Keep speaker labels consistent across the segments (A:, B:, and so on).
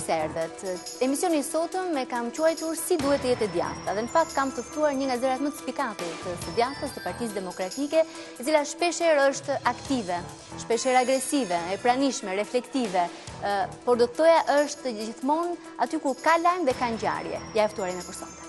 A: se erdhët. Emisionin e sotëm e kam quajtur Si duhet të jetë e djathta dhe në fakt kam të ftuar një nga zërat më të spikatur të së djathtës të Partisë Demokratike, e cila shpeshherë është aktive, shpeshherë agresive, e pranishme, reflektive, por do të thoja është gjithmonë aty ku ka lajm dhe ka ngjarje. Ja e ftuara ime për sonte.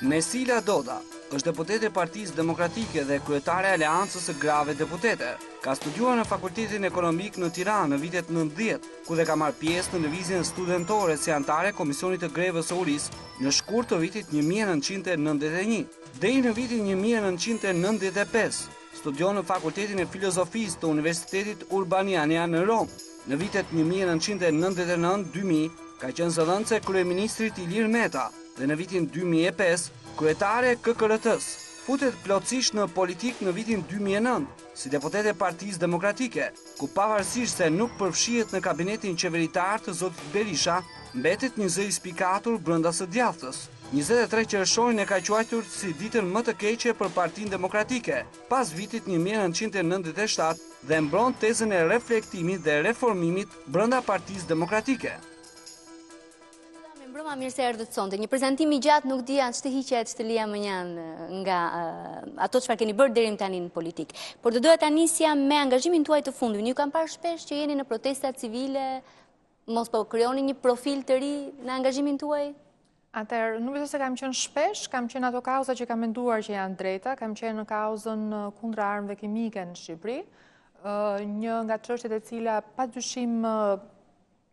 B: Mesila Doda është deputete e Partisë Demokratike dhe kryetare e Aleancës së Grave Deputete. Ka studiuar në Fakultetin Ekonomik në Tiranë në vitet 90, ku dhe ka marrë pjesë në lëvizjen studentore si anëtare e Komisionit të Grevës së Urisë në shkurt të vitit 1991. Deri në vitin 1995, studion në Fakultetin e Filozofisë të Universitetit Urbaniana në Romë. Në vitet 1999-2000, ka qenë zëdhënëse e kryeministrit Ilir Meta dhe në vitin 2005, kryetare e KKRT-së. Futet plotësisht në politikë në vitin 2009, si deputete e Partisë Demokratike, ku pavarësisht se nuk përfshihet në kabinetin qeveritar të zotit Berisha, mbetet një zë i spikatur brenda së djathtës. 23 qershorin e ka quajtur si ditën më të keqe për Partinë Demokratike, pas vitit 1997 dhe mbron tezën e reflektimit dhe reformimit brenda Partisë Demokratike.
A: Mirëmbrëma, mirë se erdhët sonte. Një prezantim i gjatë nuk dija ç'të hiqja e ç'të lija mënjanë nga ato çfarë keni bërë deri më tani në politikë. Por do doja ta nisja me angazhimin tuaj të fundit. Ju kam parë shpesh që jeni në protesta civile, mos po krijoni një profil të ri në angazhimin tuaj?
C: Atëherë, nuk besoj se kam qenë shpesh, kam qenë ato kauza që kam menduar që janë drejta, kam qenë në kauzën kundra armëve kimike në Shqipëri, një nga çështjet e cila pa dyshim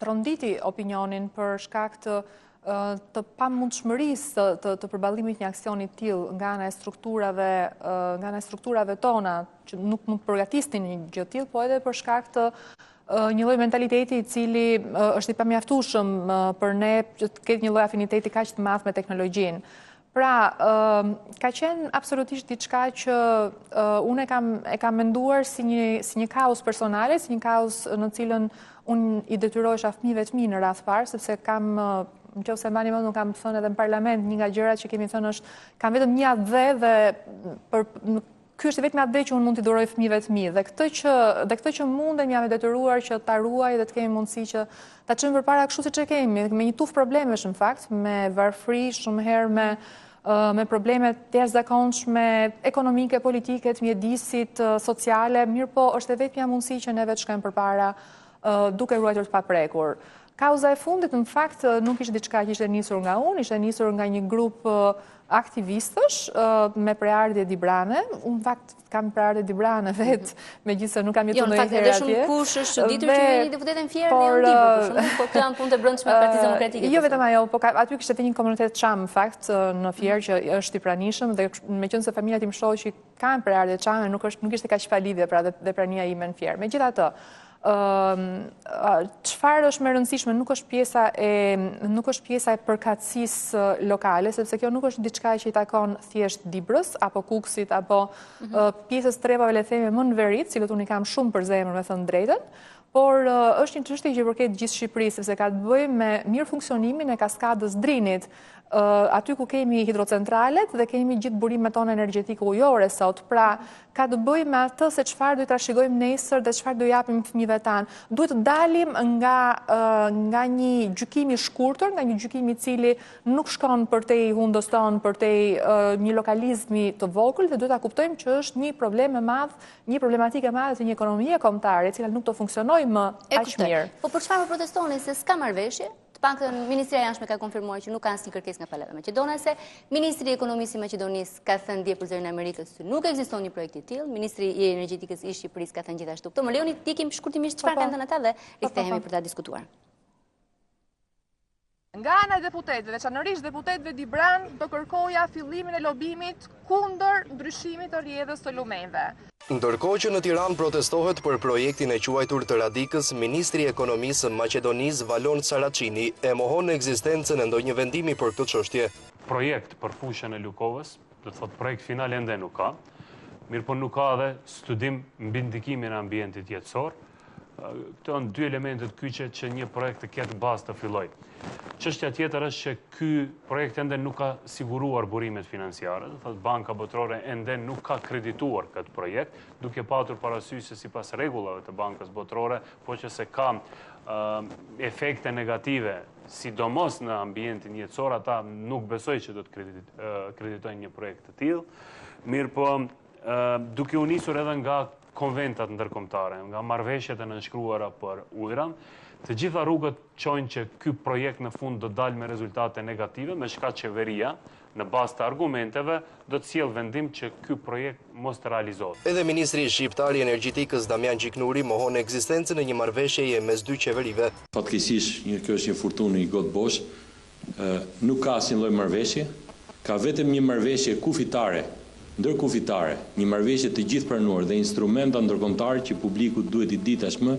C: tronditi opinionin për shkak të të pamundshmërisë të, të, të përballimit një aksioni të tillë nga ana e strukturave, nga ana e strukturave tona që nuk mund të përgatisnin një gjë të tillë, po edhe për shkak të një lloj mentaliteti i cili është i pamjaftueshëm për ne që të ketë një lloj afiniteti kaq të madh me teknologjinë. Pra, ka qenë absolutisht diçka që unë e kam e kam menduar si një si një kauzë personale, si një kauzë në cilën unë i detyrohesha fëmijëve të mi në radhë parë, sepse kam në qoftë se mbani mend, unë kam thënë edhe në parlament, një nga gjërat që kemi thënë është kam vetëm një atdhe dhe për Ky është i vetmi atdhe që unë mund t'i dhuroj fëmijëve të mi dhe këtë që dhe këtë që mundem jam e detyruar që ta ruaj dhe të kemi mundësi që ta çojmë përpara kështu siç e kemi, me një tufë problemesh në fakt, me varfëri, shumë herë me me probleme të jashtëzakonshme ekonomike, politike, të mjedisit, sociale, mirëpo është e vetmja mundësi që neve të shkojmë përpara duke ruajtur të paprekur. Kauza e fundit në fakt nuk ishte diçka që ishte nisur nga unë, ishte nisur nga një grup aktivistësh me prejardhje dibrane. Unë në fakt kam prejardhje dibrane vetë, megjithëse nuk kam jetuar jo, ndonjëherë atje.
A: Jo, në fakt edhe shumë kush është çuditur që jeni deputete në Fier dhe jo në Dibër, për shembull, po këto janë punë të brendshme të Partisë Demokratike.
C: Jo vetëm ajo, po aty kishte edhe një komunitet çam në fakt në Fier që është i pranishëm dhe meqenëse familja tim shoqi kanë prejardhje çame, nuk është nuk ishte kaq pa lidhje pra dhe, dhe prania ime në Fier. Megjithatë, çfarë është më e rëndësishme nuk është pjesa e nuk është pjesa e përkatësisë lokale, sepse kjo nuk është diçka që i takon thjesht Dibrës apo Kukësit apo mhm. pjesës trevave le të themi më në veri, të cilët unë i kam shumë për zemër me thënë drejtën, por është një çështje që i përket gjithë Shqipërisë, sepse ka të bëjë me mirëfunksionimin e kaskadës Drinit, aty ku kemi hidrocentralet dhe kemi gjithë burimet tona energjetike ujore sot. Pra, ka të bëjë me atë se çfarë do të trashëgojmë nesër dhe çfarë do japim fëmijëve tanë. Duhet të dalim nga nga një gjykim i shkurtër, nga një gjykim i cili nuk shkon përtej hundës tonë, përtej një lokalizmi të vogël dhe duhet ta kuptojmë që është një problem e madh, një problematikë e madhe të një ekonomie kombëtare, e cila nuk do funksionojë më aq mirë.
A: Po për çfarë po protestoni se s'ka marrëveshje? Të paktën Ministria e Jashtme ka konfirmuar që nuk ka asnjë kërkesë nga pala maqedonase. Ministri i Ekonomisë i Maqedonisë ka thënë dje për Zërin e Amerikës se nuk ekziston një projekt i tillë. Ministri i Energjetikës i Shqipërisë ka thënë gjithashtu këtë. Më lejoni të ndjekim shkurtimisht çfarë po, po. kanë thënë ata dhe po, rikthehemi për ta diskutuar.
C: Nga ana e deputetëve, veçanërisht deputetëve dibranë, do kërkoja fillimin e lobimit kundër ndryshimit të rrjedhës së lumenjve.
D: Ndërkohë që në Tiranë protestohet për projektin e quajtur të Radikës, ministri i Ekonomisë së Maqedonisë, Valon Saraçini, e mohon ekzistencën e ndonjë vendimi për këtë çështje.
E: Projekt për fushën e Lukovës, do të thotë projekt final ende nuk ka, mirëpo nuk ka edhe studim mbi ndikimin e ambientit jetësor. Këto janë dy elementet kyçe që një projekt të ketë bazë të fillojë. Çështja tjetër është që ky projekt ende nuk ka siguruar burimet financiare, do thotë Banka Botërore ende nuk ka kredituar këtë projekt, duke patur parasysh se sipas rregullave të Bankës Botërore, po që se ka efekte negative, sidomos në ambientin jetësor, ata nuk besoj që do të kreditojnë një projekt të tillë. Mirëpo, duke u nisur edhe nga konventat ndërkombëtare, nga marrëveshjet e nënshkruara për ujëra, të gjitha rrugët çojnë që ky projekt në fund do dalë me rezultate negative, me çka qeveria, në bazë të argumenteve, do të sjellë vendim që ky projekt mos të realizohet.
D: Edhe ministri shqiptar i Energjetikës Damian Gjiknuri mohon ekzistencën e një marrëveshjeje mes dy qeverive.
F: Fatkeqësisht, kjo është një furtunë në një gotë bosh, Nuk ka asnjë lloj marrëveshje, ka vetëm një marrëveshje kufitare, ndërkufitare, një marrëveshje të gjithëpranuar dhe instrumenta ndërkombëtar që publiku duhet t'i dijë tashmë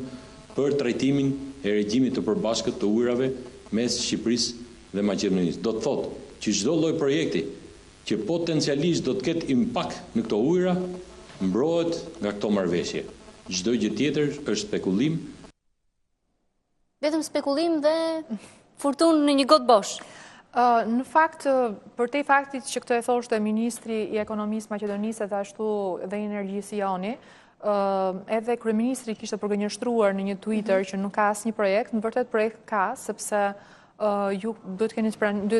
F: për trajtimin e regjimit të përbashkët të ujërave mes Shqipërisë dhe Maqedonisë. Do të thotë që çdo lloj projekti që potencialisht do të ketë impakt në këto ujëra mbrohet nga këto marrëveshje. Çdo gjë tjetër është spekulim.
A: Vetëm spekulim dhe furtunë në një gotë bosh.
C: Në fakt, përtej faktit që këtë e thoshte Ministri i Ekonomisë Maqedonisë dhe ashtu dhe i Energjisë Joni, edhe Kryeministri kishte përgënjeshtruar në një Twitter mhm. që nuk ka asnjë projekt, në vërtet projekt ka, sepse ju duhet keni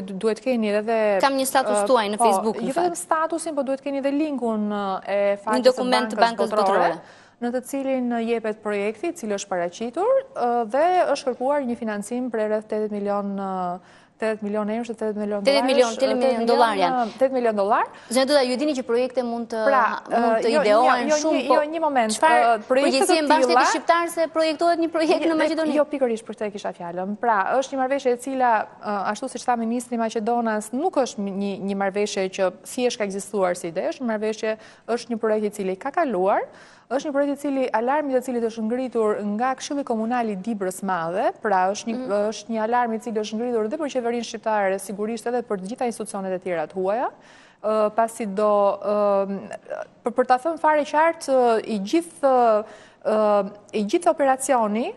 C: duhet keni edhe
A: Kam një status tuaj në po, Facebook në
C: jo vetëm statusin, po duhet keni edhe linkun e faqes së Bankës Botërore në të cilin jepet projekti, i cili është paraqitur dhe është kërkuar një financim prej rreth 80 milion 80 milion euro, 80 milion
A: dollar. 80 milion, 80 milion dollar janë.
C: 80 milion dollar.
A: Zonja Doda, ju e dini që projekte mund të pra, mund të jo, ideohen jo, shumë,
C: po. Jo, një moment.
A: Çfarë përgjegjësie mban shteti shqiptar se projektohet një projekt në Maqedoni?
C: Jo, pikërisht për këtë e kisha fjalën. Pra, është një marrëveshje e cila ashtu siç tha ministri maqedonas, nuk është një një marrëveshje që thjesht ka ekzistuar si ide, është një marrëveshje Është një projekt i cili ka kaluar, është një projekt i cili alarmi i të cilit është ngritur nga Këshilli Komunal i Dibrës Madhe, pra është një mm. është një alarm i cili është ngritur dhe për qeverinë shqiptare, sigurisht edhe për të gjitha institucionet e tjera të huaja, pasi do për, për ta thënë fare qartë i gjithë i gjithë operacioni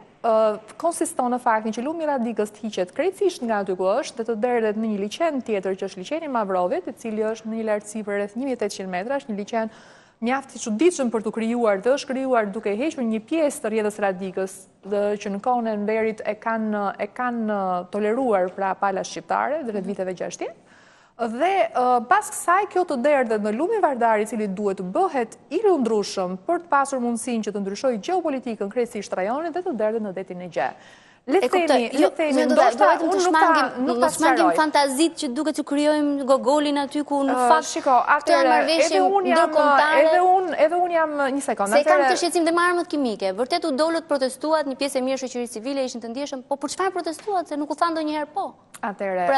C: konsiston në faktin që lumi i Radikës të hiqet krejtësisht nga aty ku është dhe të derdhet në një liqen tjetër që është liqeni i Mavrovit, i cili është në një lartësi për rreth 1800 metra, është një liqen mjaft i çuditshëm për t'u krijuar dhe është krijuar duke hequr një pjesë të rrjedhës Radikës dhe që në kohën e Enverit e kanë e kanë toleruar pra pala shqiptare drejt viteve 60. Dhe pas kësaj kjo të derdhet në lumin Vardar i cili duhet të bëhet i lundrueshëm për të pasur mundësinë që të ndryshojë gjeopolitikën krejtësisht rajonit dhe të derdhet në detin Egje.
A: Le të themi, le të themi, ndoshta unë nuk ta nuk ta shmangim fantazitë që duket që krijojmë Gogolin aty ku në fakt
C: shiko, atëherë janë
A: marrëveshje ndërkombëtare.
C: Edhe unë, edhe unë jam një sekondë.
A: Se kam këtë shqetësim dhe me armët kimike. Vërtet u dolët protestuat, një pjesë e mirë e shoqërisë civile ishin të ndjeshëm, po për çfarë protestuat se nuk u tha ndonjëherë po?
C: Atëherë,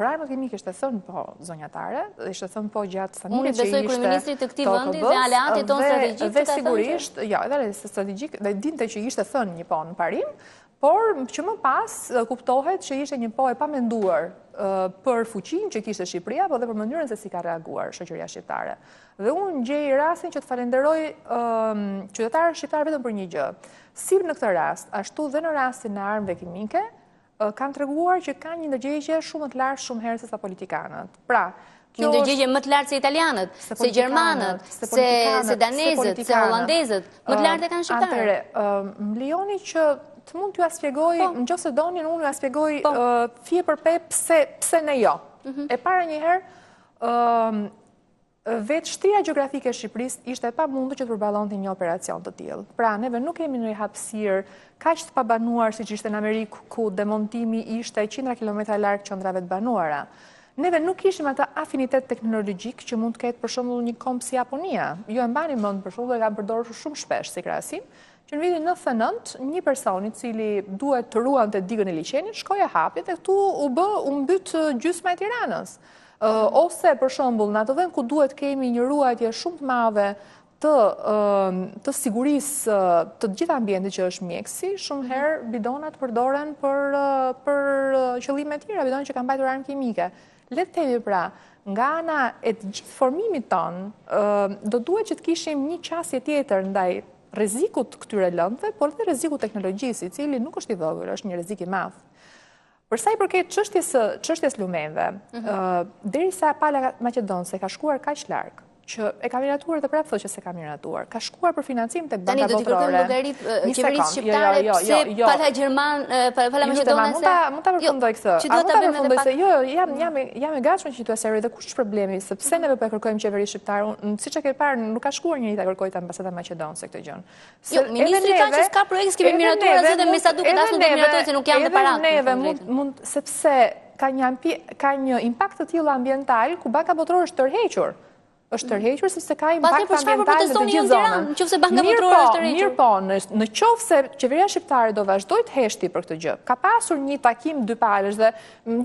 C: për armët kimike ishte thënë po, zonja Tare, ishte thënë po gjatë
A: samitit që ishte Unë besoj kryeministrit të këtij vendi dhe aleatit tonë strategjik
C: që ka thënë. Dhe sigurisht, jo, edhe aleatit strategjik, dhe dinte që ishte thënë një po në parim, por që më pas kuptohet që ishte një po e pamenduar për fuqinë që kishte Shqipëria, po dhe për mënyrën se si ka reaguar shoqëria shqiptare. Dhe unë gjej rastin që të falenderoj qytetarët shqiptarë vetëm për një gjë. Si në këtë rast, ashtu dhe në rastin e armëve kimike, kanë treguar që kanë një ndërgjegje shumë më të lartë shumë herë sesa politikanët.
A: Pra, kjo një ndërgjegje më të lartë se italianët, se gjermanët, se se danezët, se holandezët, më të lartë e kanë shqiptarët.
C: Atëherë, më lejoni që të mund t'jua shpjegoj, po. në qoftë se doni, unë jua shpjegoj po. fije për pe pse pse ne jo. Mhm. E para një herë, Vetë shtrirja gjeografike e Shqipërisë ishte e pamundur që të përballonte një operacion të tillë. Pra, neve nuk kemi një hapësirë kaq të pabanuar siç ishte në Amerikë, ku demontimi ishte qindra kilometra larg qendrave të banuara. Neve nuk kishim atë afinitet teknologjik që mund të ketë për shembull një komb si Japonia. Ju e mbani mend për shembull e kam përdorur shumë shpesh si krahasim, që në vitin 99 një person i cili duhet të ruante digën e liqenit shkoi e hapi dhe këtu u bë u mbyt gjysma e Tiranës. Ose, për shembull, në atë vend ku duhet kemi një ruajtje shumë të madhe të të sigurisë të gjithë ambientit që është mjeksi, shumë mhm. herë bidonat përdoren për për qëllime të tjera, bidonat që kanë mbajtur armë kimike. Le të themi pra, nga ana e të gjithë formimit tonë, do duhet që të kishim një qasje tjetër ndaj. rrezikut të këtyre lëndëve, por edhe rrezikut të teknologjisë, i cili nuk është i vogël, është një rrezik i madh. Për sa i përket çështjes së çështjes lumenjve, mm -hmm. derisa pala maqedonase ka shkuar kaq larg, që e ka miratuar dhe prapë thotë që s'e ka miratuar. Ka shkuar për financim tek Banka Botërore.
A: Tani do t'i kërkojmë llogari qeverisë jo, shqiptare jo, jo, pse pala gjerman, pala maqedonase.
C: Mund ta mund ta përfundoj këtë. A mund ta përfundoj se jo, jo, jam jam jam e gatshme që t'jua sqaroj dhe kush është problemi, sepse mhm. neve po e kërkojmë qeverisë shqiptare, siç e ke parë, nuk ka shkuar njeri ta kërkojë te ambasada maqedonase këtë
A: gjë. Jo, ministri tha që s'ka projekt, s'kemi miratuar asgjë dhe me sa duket as nuk do miratohet se nuk janë dhe paratë.
C: Edhe neve mund mund sepse ka një ka një impakt të tillë ambiental ku Banka Botërore është tërhequr. Është tërhequr sepse ka impakt ambiental në të gjithë
A: zonën. Në qoftë se Banka Botërore është tërhequr.
C: Mirëpo, në qoftë se qeveria shqiptare do vazhdojë të heshti për këtë gjë. Ka pasur një takim dypalësh dhe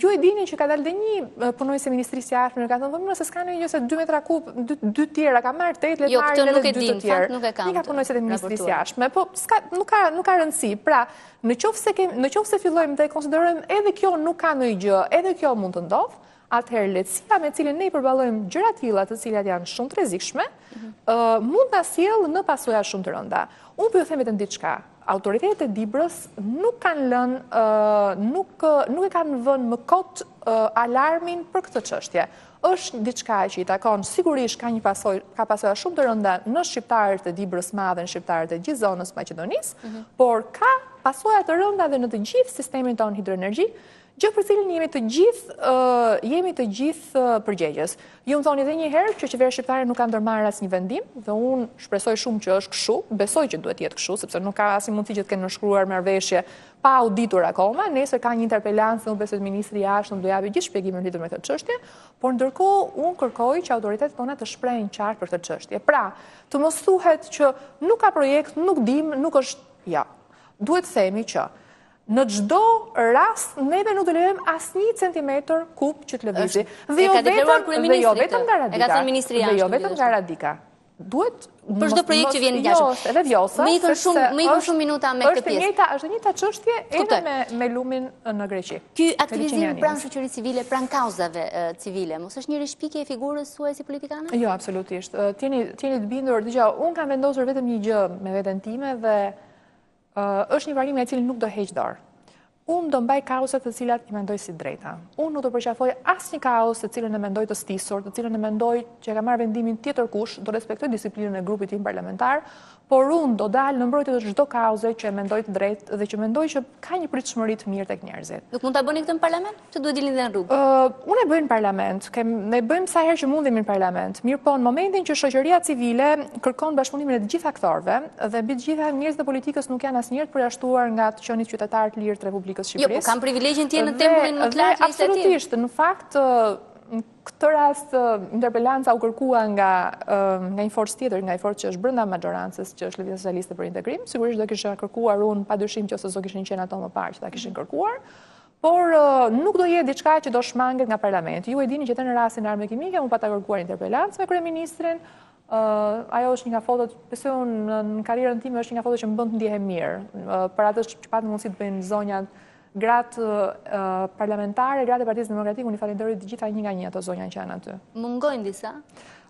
C: ju e dini që ka dalë dhe një punonjës e Ministrisë së Jashtme, ka thënë, po nëse s'ka ndonjë gjë se 2 metra kub, dy të tjera ka marrë 8, le të jo, marrin edhe dy të tjerë.
A: Nuk e kam.
C: Një nga punonjësit e Ministrisë së Jashtme, po s'ka nuk ka nuk ka rëndësi. Pra, në qoftë se kemi, në qoftë se fillojmë dhe konsiderojmë edhe kjo nuk ka ndonjë gjë, edhe kjo mund të ndodhë, atëherë lehtësia me cilën ne i përballojmë gjëra të tilla të cilat janë shumë të rrezikshme, mhm. mund të na sjellë në pasoja shumë të rënda. Unë po ju them vetëm diçka. Autoritetet e Dibrës nuk kanë lënë, nuk nuk e kanë vënë më kot alarmin për këtë çështje. Është diçka që i takon, sigurisht ka një pasojë, ka pasoja shumë të rënda në shqiptarët e Dibrës Madhe, në shqiptarët e gjithë zonës Maqedonisë, mhm. por ka pasoja të rënda dhe në të gjithë sistemin tonë hidroenergji, Gjë për cilën jemi të gjithë jemi të gjithë përgjegjës. Ju më thoni edhe një herë që qeveria shqiptare nuk ka ndërmarrë asnjë vendim dhe unë shpresoj shumë që është kështu, besoj që duhet të jetë kështu, sepse nuk ka asnjë mundësi që të kenë nënshkruar marrëveshje pa u ditur akoma. Nesër ka një interpelancë, unë besoj se ministri i Jashtëm do japë gjithë shpjegimin lidhur me këtë çështje, por ndërkohë unë kërkoj që autoritetet tona të shprehen qartë për këtë çështje. Pra, të mos thuhet që nuk ka projekt, nuk dim, nuk është, jo. Duhet të themi që Në çdo rast neve nuk do lejojmë asnjë centimetër kub që të lëvizi.
A: Dhe jo vetëm
C: dhe jo vetëm nga Radika. Dhe jo vetëm nga Radika.
A: Duhet për çdo projekt që vjen nga
C: jashtë. Jo, edhe Vjosa.
A: Më ikën shumë, më ikën shumë minuta me këtë
C: pjesë. Është e njëjta, është e njëjta çështje edhe me me lumin në Greqi.
A: Ky aktivizim pranë shoqërisë civile, pranë kauzave civile, mos është një rishpikje e figurës suaj si
C: politikane? Jo, absolutisht. Të jeni të jeni të bindur, dëgjo, unë kam vendosur vetëm një gjë me veten time dhe Është një parim nga i cili nuk do heq dorë. Unë do mbaj kauza të cilat i mendoj si të drejta. Unë nuk do përqafoj asnjë kauzë të cilën e mendoj të stisur, të cilën e mendoj që e ka marrë vendimin tjetërkush, do respektoj disiplinën e grupit tim parlamentar, por unë do dal në mbrojtje të çdo kauze që e mendoj të drejtë dhe që mendoj që ka një pritshmëri të mirë tek
A: njerëzit. Nuk mund ta bëni këtë në parlament? Pse duhet dilni dhe në
C: rrugë? Unë e bëj në parlament, ne bëjmë sa herë që mundemi në parlament. Mirëpo, në momentin që shoqëria civile kërkon bashkëpunimin e të gjithë aktorëve, dhe mbi të gjitha njerëzit e politikës nuk janë asnjëherë të përjashtuar nga të qenit qytetarë të lirë të Republikës
A: së Shqipërisë. Jo, po kanë privilegjin të jenë në tempullin më të lartë
C: legjislativ. Absolutisht, në fakt, në këtë rast interpelanca u kërkua nga nga një forcë tjetër, nga një forcë që është brenda maxhorancës, që është Lëvizja Socialiste për Integrim. Sigurisht do kisha kërkuar unë, padyshim që ose s'do kishin qenë ato më parë që ta kishin kërkuar. Por nuk do jetë diçka që do shmanget nga parlamenti. Ju e dini që edhe në rastin e armëve kimike unë pata kërkuar interpelancë me kryeministrin. Ajo është një nga fotot, besoj unë në karrierën time është një nga fotot që më bën të ndjehem mirë. Për atë që patën mundësi të bëjnë zonjat gratë parlamentare, gratë e Partisë Demokratike, unë i falenderoj të gjitha një nga një ato zonja që janë
A: aty. Mungojnë disa?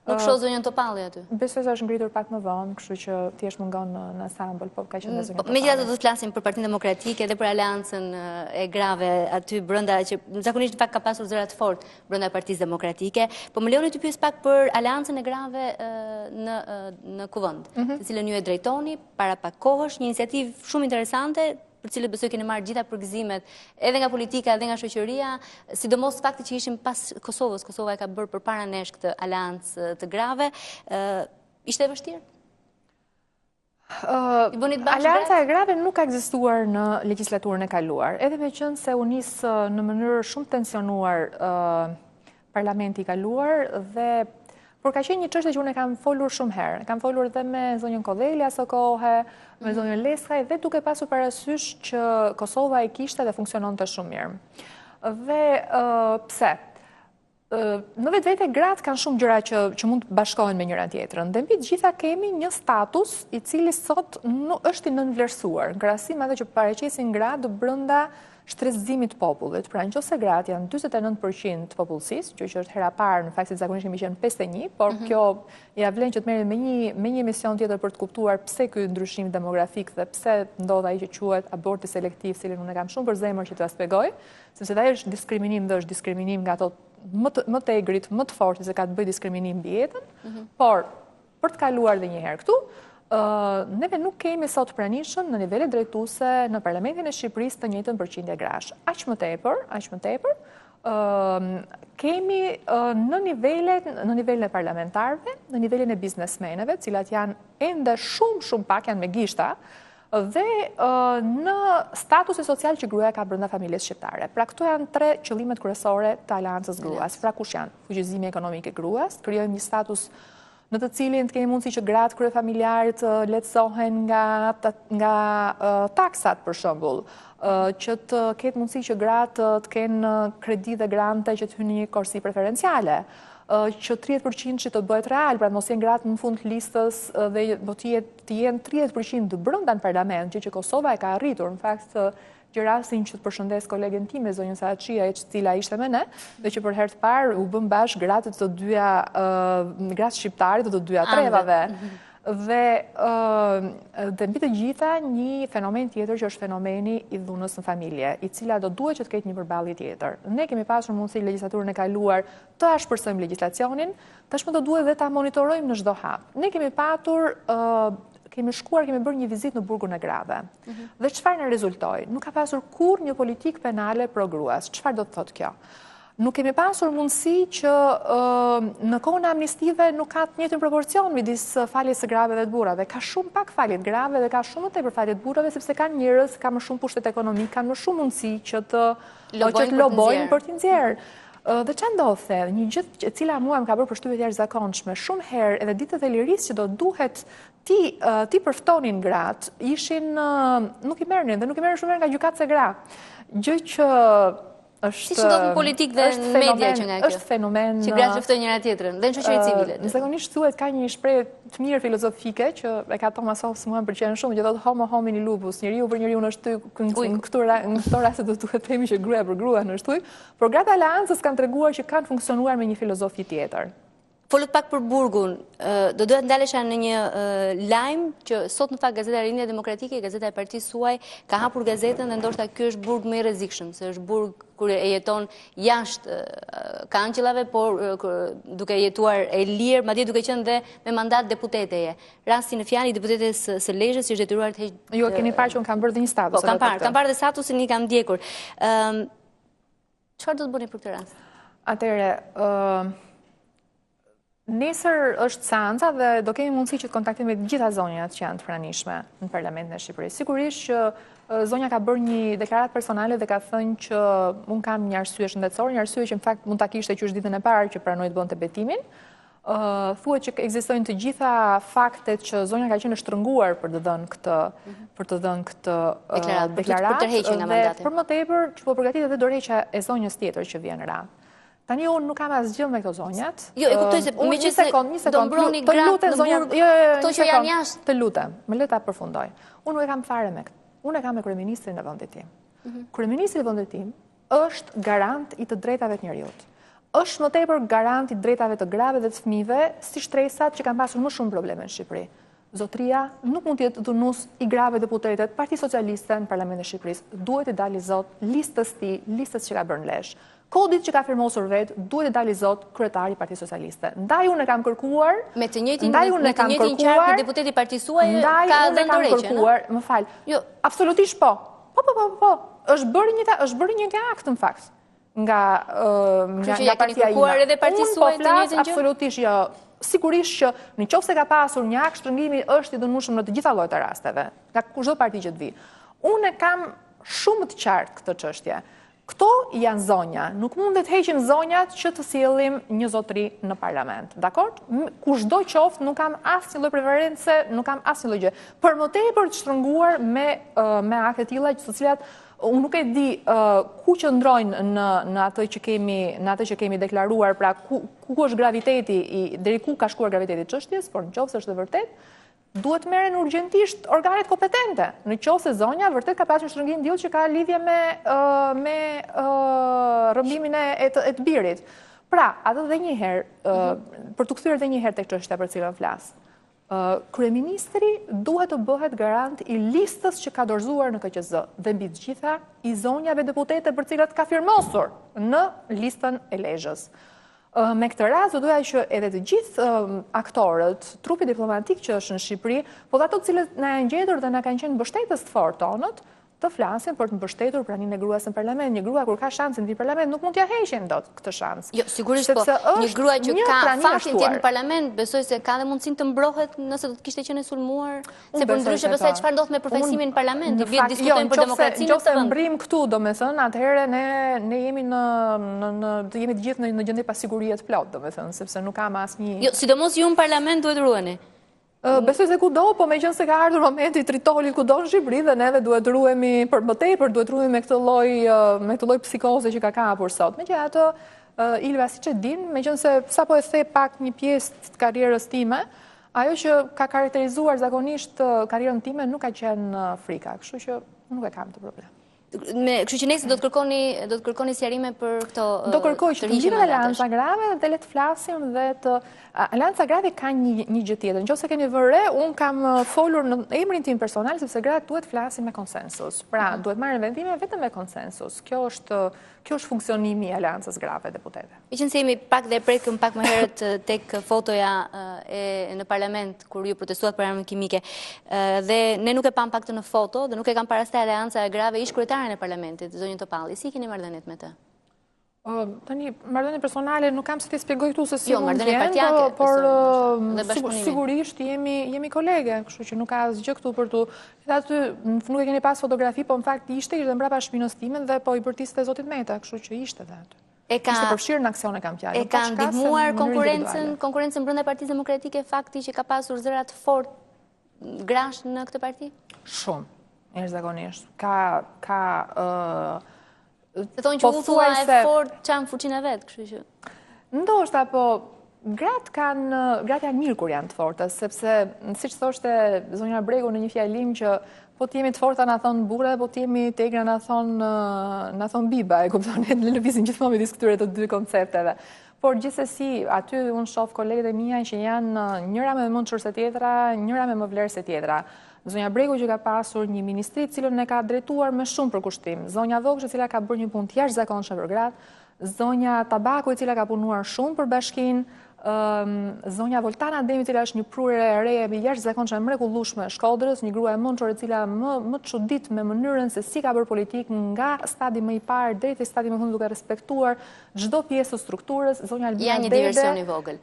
A: Nuk shoh zonjën Topalli
C: aty. Besoj se është ngritur pak më vonë, kështu që thjesht mungon në, në ansambël, po ka qenë
A: zonja Topalli. Megjithatë do të flasim për Partinë Demokratike dhe për aleancën e grave aty brenda që zakonisht në fakt ka pasur zëra të fortë brenda Partisë Demokratike, po më lejoni t'ju pyes pak për aleancën e grave në në Kuvend, mm -hmm. të cilën ju e drejtoni para pak kohësh, një iniciativë shumë interesante për të cilën besoj keni marrë gjitha përgëzimet edhe nga politika edhe nga shoqëria, sidomos fakti që ishim pas Kosovës, Kosova e ka bërë përpara nesh këtë aleancë të grave, ishte e vështirë?
C: Aleanca e grave nuk ka ekzistuar në legjislaturën e kaluar, edhe meqenëse u nis në mënyrë shumë të tensionuar parlamenti i kaluar dhe por ka qenë një çështje që unë e kam folur shumë herë. E kam folur dhe me zonjën Kodheli aso kohe, me mhm. zonjën Leskaj dhe duke pasur parasysh që Kosova e kishte dhe funksiononte shumë mirë. Dhe pse? Në vetvete gratë kanë shumë gjëra që që mund të bashkohen me njëra tjetrën. Dhe mbi të gjitha kemi një status i cili sot nuk është i nënvlerësuar në krahasim me atë që paraqesin gratë brenda. shtresëzimit të popullit. Pra në qoftë se gratë janë 49% të popullsisë, gjë që është hera e parë, në fakt se zakonisht kemi qenë 51, por mhm. kjo ia vlen që të merremi me një me një emision tjetër për të kuptuar pse ky ndryshim demografik dhe pse ndodh ai që quhet aborti selektiv, cilin unë e kam shumë për zemër që ta shpjegoj, sepse ai është diskriminim dhe është diskriminim nga ato më të, më të egrit, më të fortë se ka të bëjë diskriminim mbi jetën, mhm. por për të kaluar dhe një herë këtu, neve nuk kemi sot pranishëm në nivele drejtuese në Parlamentin e Shqipërisë të njëjtën përqindje grash. Aq më tepër, aq më tepër, kemi në nivelet, në nivelin e parlamentarëve, në nivelin e biznesmeneve, cilat janë ende shumë shumë pak janë me gishta, dhe në statusin social që gruaja ka brenda familjes shqiptare. Pra këto janë tre qëllimet kryesore të Aleancës Gruas. Pra kush janë? Fuqizimi ekonomik i gruas, krijojmë një status në të cilin të kemi mundësi që gratë kryefamiljare të lehtësohen nga nga taksat për shembull, që të ketë mundësi që gratë të kenë kredi dhe grante që të hyjnë në një korsi preferenciale, që 30% që të bëhet real, pra të mos jenë gratë në fund të listës dhe do të jetë të jenë 30% brenda në parlament, gjë që Kosova e ka arritur. Në fakt, gjej rastin që të përshëndes kolegen time, zonjën Sahatçiaj, e cila ishte me ne, dhe që për herë të parë u bëmë bashkë gratë të dyja, gratë shqiptare të të dyja trevave. Mhm. Dhe, dhe mbi të gjitha një fenomen tjetër që është fenomeni i dhunës në familje, i cila do duhet që të ketë një përballje tjetër. Ne kemi pasur mundësi legjislaturën e kaluar të ashpërsojmë legjislacionin, Tashmë do duhet dhe ta monitorojmë në çdo hap. Ne kemi patur, kemi shkuar, kemi bërë një vizitë në burgun e grave. Mhm. Dhe çfarë na rezultoi? Nuk ka pasur kurrë një politikë penale pro gruas. Çfarë do të thotë kjo? Nuk kemi pasur mundësi që në kohën e amnistive nuk ka të njëjtin proporcion midis faljes së grave dhe të burrave. Ka shumë pak falje të grave dhe ka shumë më tepër falje të burrave sepse kanë njerëz, kanë më shumë pushtet ekonomik, kanë më shumë mundësi që të lobojnë për t'i nxjerrë. Dhe ça ndodhte, një gjë e cila mua më ka bërë përshtypje të jashtëzakonshme, shumë herë edhe ditët e lirisë që do duhet t'i t'i përftonin gratë, ishin nuk i merrnin dhe nuk i merrnin shumë herë nga gjykatëse gra. Gjë që
A: është Siç ndodh në politikë dhe në media që nga kjo.
C: Është fenomen
A: që gratë luftojnë njëra tjetrën dhe në shoqëri civile.
C: Zakonisht thuhet ka një shprehje të mirë filozofike që e ka Thomas Hobbes, mua më pëlqen shumë, që thotë homo homini lupus, njeriu për njeriun është ujk, në këto në këto raste do duhet të themi që gruaja për gruan është ujk, Por gratë e Aleancës kanë treguar që kanë funksionuar me një filozofi
A: tjetër. Folët pak për burgun, do doja të ndalesha në një lajm që sot në fakt Gazeta Rilindja Demokratike, Gazeta e partisë suaj, ka hapur gazetën dhe ndoshta ky është burg më i rrezikshëm, se është burg kur e jeton jashtë kangjellave, por duke jetuar e lirë, madje duke qenë dhe me mandat deputeteje. Rasti në fjalë i deputetes së Lezhës që është detyruar të
C: heqë... Ju e keni parë që unë kam bërë dhe një status.
A: Po, kam parë, kam parë dhe statusin, i kam ndjekur. Çfarë do të bëni për këtë
C: rast? Atëherë, nesër është seanca dhe do kemi mundësi që të kontaktojmë me të gjitha zonjat që janë të pranishme në Parlamentin e Shqipërisë. Sigurisht që zonja ka bërë një deklaratë personale dhe ka thënë që unë kam një arsye shëndetësore, një arsye që në fakt mund ta kishte qysh ditën e parë që pranoi të bënte betimin. Thuhet që ekzistojnë të gjitha faktet që zonja ka qenë e shtrënguar për të dhënë këtë mhm. për të dhënë këtë
A: deklaratë për tërheqje nga
C: mandati. Për më tepër që po përgatitet edhe dorëheqja e zonjës tjetër që vjen radhë. Tani unë nuk kam asgjë me këto
A: zonjat. Jo, e kuptoj se
C: me që se
A: do mbroni gratë në burg, jo, jo, jo, këto që janë jashtë.
C: Të lutem, më lë ta përfundoj. Unë nuk e kam fare me këtë. Unë e kam me kryeministrin e vendit tim. Mhm. Kryeministri i vendit tim është garant i të drejtave të njeriut. Është më tepër garant i të drejtave të grave dhe të fëmijëve, si shtresat që kanë pasur më shumë probleme në Shqipëri. Zotëria nuk mund të jetë dhunues i grave deputete të Partisë Socialiste në Parlamentin e Shqipërisë. Duhet t'i dalë zot listës tij, listës që ka bërë në Lezhë. Kodit që ka firmosur vetë, duhet t'i dalë zot kryetari i Partisë Socialiste. Ndaj unë e kam kërkuar,
A: me të njëjtin ndaj unë e kam kërkuar, deputeti i partisë suaj ka dhënë dorëheqjen.
C: Kërkuar, më fal. Jo, absolutisht po. Po, po, po, po, po. Është bërë një është bërë një akt në fakt nga
A: nga nga partia ime. Edhe partisë
C: po suaj të njëjtën gjë? Absolutisht jo. Sigurisht që në qoftë se ka pasur një akt shtrëngimi është i dënueshëm në të gjitha llojet e rasteve, nga kushdo parti që të vijë. Unë e kam shumë të qartë këtë çështje. Këto janë zonja, nuk mund të heqim zonjat që të sjellim një zotëri në parlament. Dakord? Kushdo qoftë, nuk kam asnjë lloj preference, nuk kam asnjë lloj gjë. Për më tepër të shtrënguar me me akte të tilla, të cilat unë nuk e di ku qëndrojnë në në atë që kemi në atë që kemi deklaruar, pra ku ku është graviteti i deri ku ka shkuar graviteti i çështjes, por në qoftë se është e vërtetë, Duhet të merren urgjentisht organet kompetente, në qoftë se zonja vërtet ka pasur një shtrëngim të tillë që ka lidhje me me rrëmbimin e e të, e të birit. Pra, atë dhe një herë, mhm. për t'u kthyer edhe një herë tek çështja për të cilën flas. Kryeministri duhet të bëhet garant i listës që ka dorëzuar në KQZ dhe mbi të gjitha i zonjave deputete për të cilat ka firmosur në listën e Lezhës. Me këtë rast do doja që edhe të gjithë aktorët, trupi diplomatik që është në Shqipëri, po dhe ato të cilët na janë gjetur dhe na kanë qenë mbështetës të fortë tonët, të flasin për të mbështetur praninë e gruas në parlament. Një grua kur ka shansin të vijë në parlament, nuk mund t'ia heqim dot këtë
A: shans. Jo, sigurisht po, një grua që ka fatin të jetë në parlament, besoj se ka dhe mundësinë të mbrohet nëse do të kishte qenë e sulmuar. Se përndryshe pastaj çfarë ndodh me përfaqësimin në parlament, i bie të diskutojmë jo, për demokracinë në
C: këtë vend. Nëse mbërrijmë këtu, domethënë, atëherë ne ne jemi në në në të jemi të gjithë në në gjendje pasigurie të plotë, domethënë, sepse nuk ka më
A: asnjë Jo, sidomos ju në parlament duhet ruheni.
C: Besoj se kudo, po meqenëse ka ardhur momenti i tritolit kudo në Shqipëri dhe neve duhet ruhemi për më tepër, duhet ruhemi me këtë lloj me këtë lloj psikoze që ka kapur sot. Megjithatë, Ilva siç e din, meqenëse sapo e the pak një pjesë të karrierës time, Ajo që ka karakterizuar zakonisht karrierën time nuk ka qenë frika, kështu që nuk e kam këtë
A: problem. Me, kështu që nesër do të kërkoni do të kërkoni sqarime për këto
C: Do kërkoj që të mblidhet Aleanca Grave dhe le të flasim dhe të Aleanca Grave ka një një gjë tjetër. Nëse keni vënë re, unë kam folur në emrin tim personal sepse gratë duhet të flasin me konsensus. Pra, mhm. duhet marrin vendime vetëm me konsensus. Kjo është Kjo është funksionimi i Aleancës Grave
A: Deputete. Meqenëse jemi pak dhe prekëm pak më herët tek fotoja e në parlament kur ju protestuat për armën kimike dhe ne nuk e pamë pak të në foto dhe nuk e kam parë as te Aleanca e Grave ish kryetaren e parlamentit, zonjën Topalli. Si i keni marrëdhëniet me
C: të? Tani, marrëdhënie personale nuk kam si t'i shpjegoj këtu se si jo, mund të jenë, po, por sigurisht jemi jemi kolege, kështu që nuk ka asgjë këtu për t'u Dhe aty nuk e keni pas fotografi, po në fakt ishte, ishte mbrapa shpinës time dhe po i bërtiste zotit Meta, kështu që ishte dhe aty. E ka ishte përfshirë në aksion e kam
A: fjalën. E ka ndihmuar konkurrencën, konkurrencën brenda Partisë Demokratike fakti që ka pasur zëra të fortë grash në këtë parti?
C: Shumë, jashtëzakonisht. Ka ka
A: ë Se thonë që po uthulla e fortë çan fuqinë e vet, kështu
C: që. Ndoshta po gratë kanë gratë janë mirë kur janë të forta, sepse siç thoshte zonja Bregu në një fjalim që po të jemi të forta na thonë burra, po të jemi të egra na thonë na thonë biba, e kupton, ne lëvizim gjithmonë midis këtyre të dy koncepteve. Por gjithsesi, aty unë shoh kolegët e mia që janë njëra më e mençur se tjetra, njëra me më vlerë se tjetra. Zonja Bregu që ka pasur një ministri të cilën e ka drejtuar me shumë përkushtim, zonja Vokshi e cila ka bërë një punë të jashtëzakonshme për gratë, zonja Tabaku e cila ka punuar shumë për bashkinë, zonja Voltana Ademi e cila është një prurje e re e jashtëzakonshme e mrekullueshme e Shkodrës, një grua e mençur e cila më më çudit me mënyrën se si ka bërë politikë nga stadi më i parë deri te stadi më i fundit duke respektuar çdo pjesë të strukturës,
A: zonja Albina Dede... Ja një diversion i vogël.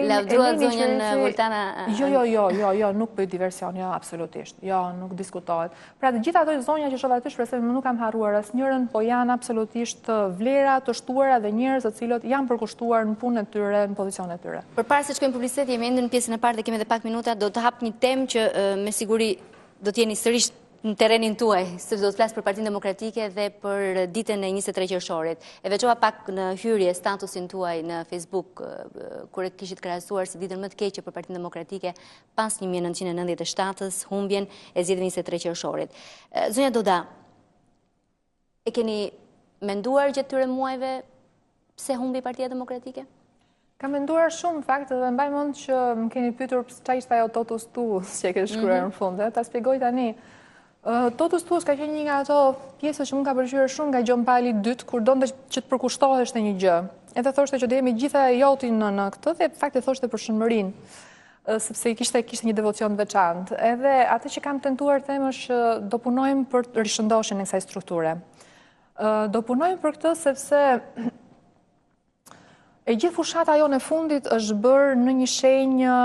A: Lavdëruat zonjën Voltana...
C: Jo, jo, jo, jo, jo, nuk bëj diversion, jo, absolutisht. Jo, nuk diskutohet. Pra të gjitha ato zonja që shoh aty, shpresoj nuk kam harruar asnjërën, po janë absolutisht vlera të shtuara dhe njerëz të cilët janë përkushtuar në punën e tyre, në pozicionin e
A: tyre. Përpara se të shkojmë në publicitet, jemi ende në pjesën e parë dhe kemi edhe pak minuta, do të hap një temë që me siguri do të jeni sërish në terrenin tuaj, sepse do të flas për Partinë Demokratike dhe për ditën e 23 qershorit. E veçova pak në hyrje statusin tuaj në Facebook, kur e kishit krahasuar si ditën më të keqe për Partinë Demokratike pas 1997-ës, humbjen e zgjedhjeve 23 qershorit. Zonja Doda, e keni menduar gjatë këtyre muajve Pse humbi Partia Demokratike?
C: Kam menduar shumë në fakt dhe mbaj mend që më keni pyetur çfarë ishte ajo totus tuus që e ke shkruar mhm. në fund, ta shpjegoj tani. Totus tuus ka qenë një nga ato pjesët që më ka pëlqyer shumë nga Gjon Pali i dytë kur donte që të përkushtohesh në një gjë. Edhe thoshte që do jem e gjitha e joti në në këtë dhe në fakt e thoshte për Shën Mërinë sepse i kishte kishte një devocion të veçantë. Edhe atë që kam tentuar të them është që do punojmë për rishëndoshjen e kësaj strukture. Do punojmë për këtë sepse e gjithë fushata jonë e fundit është bërë në një shenjë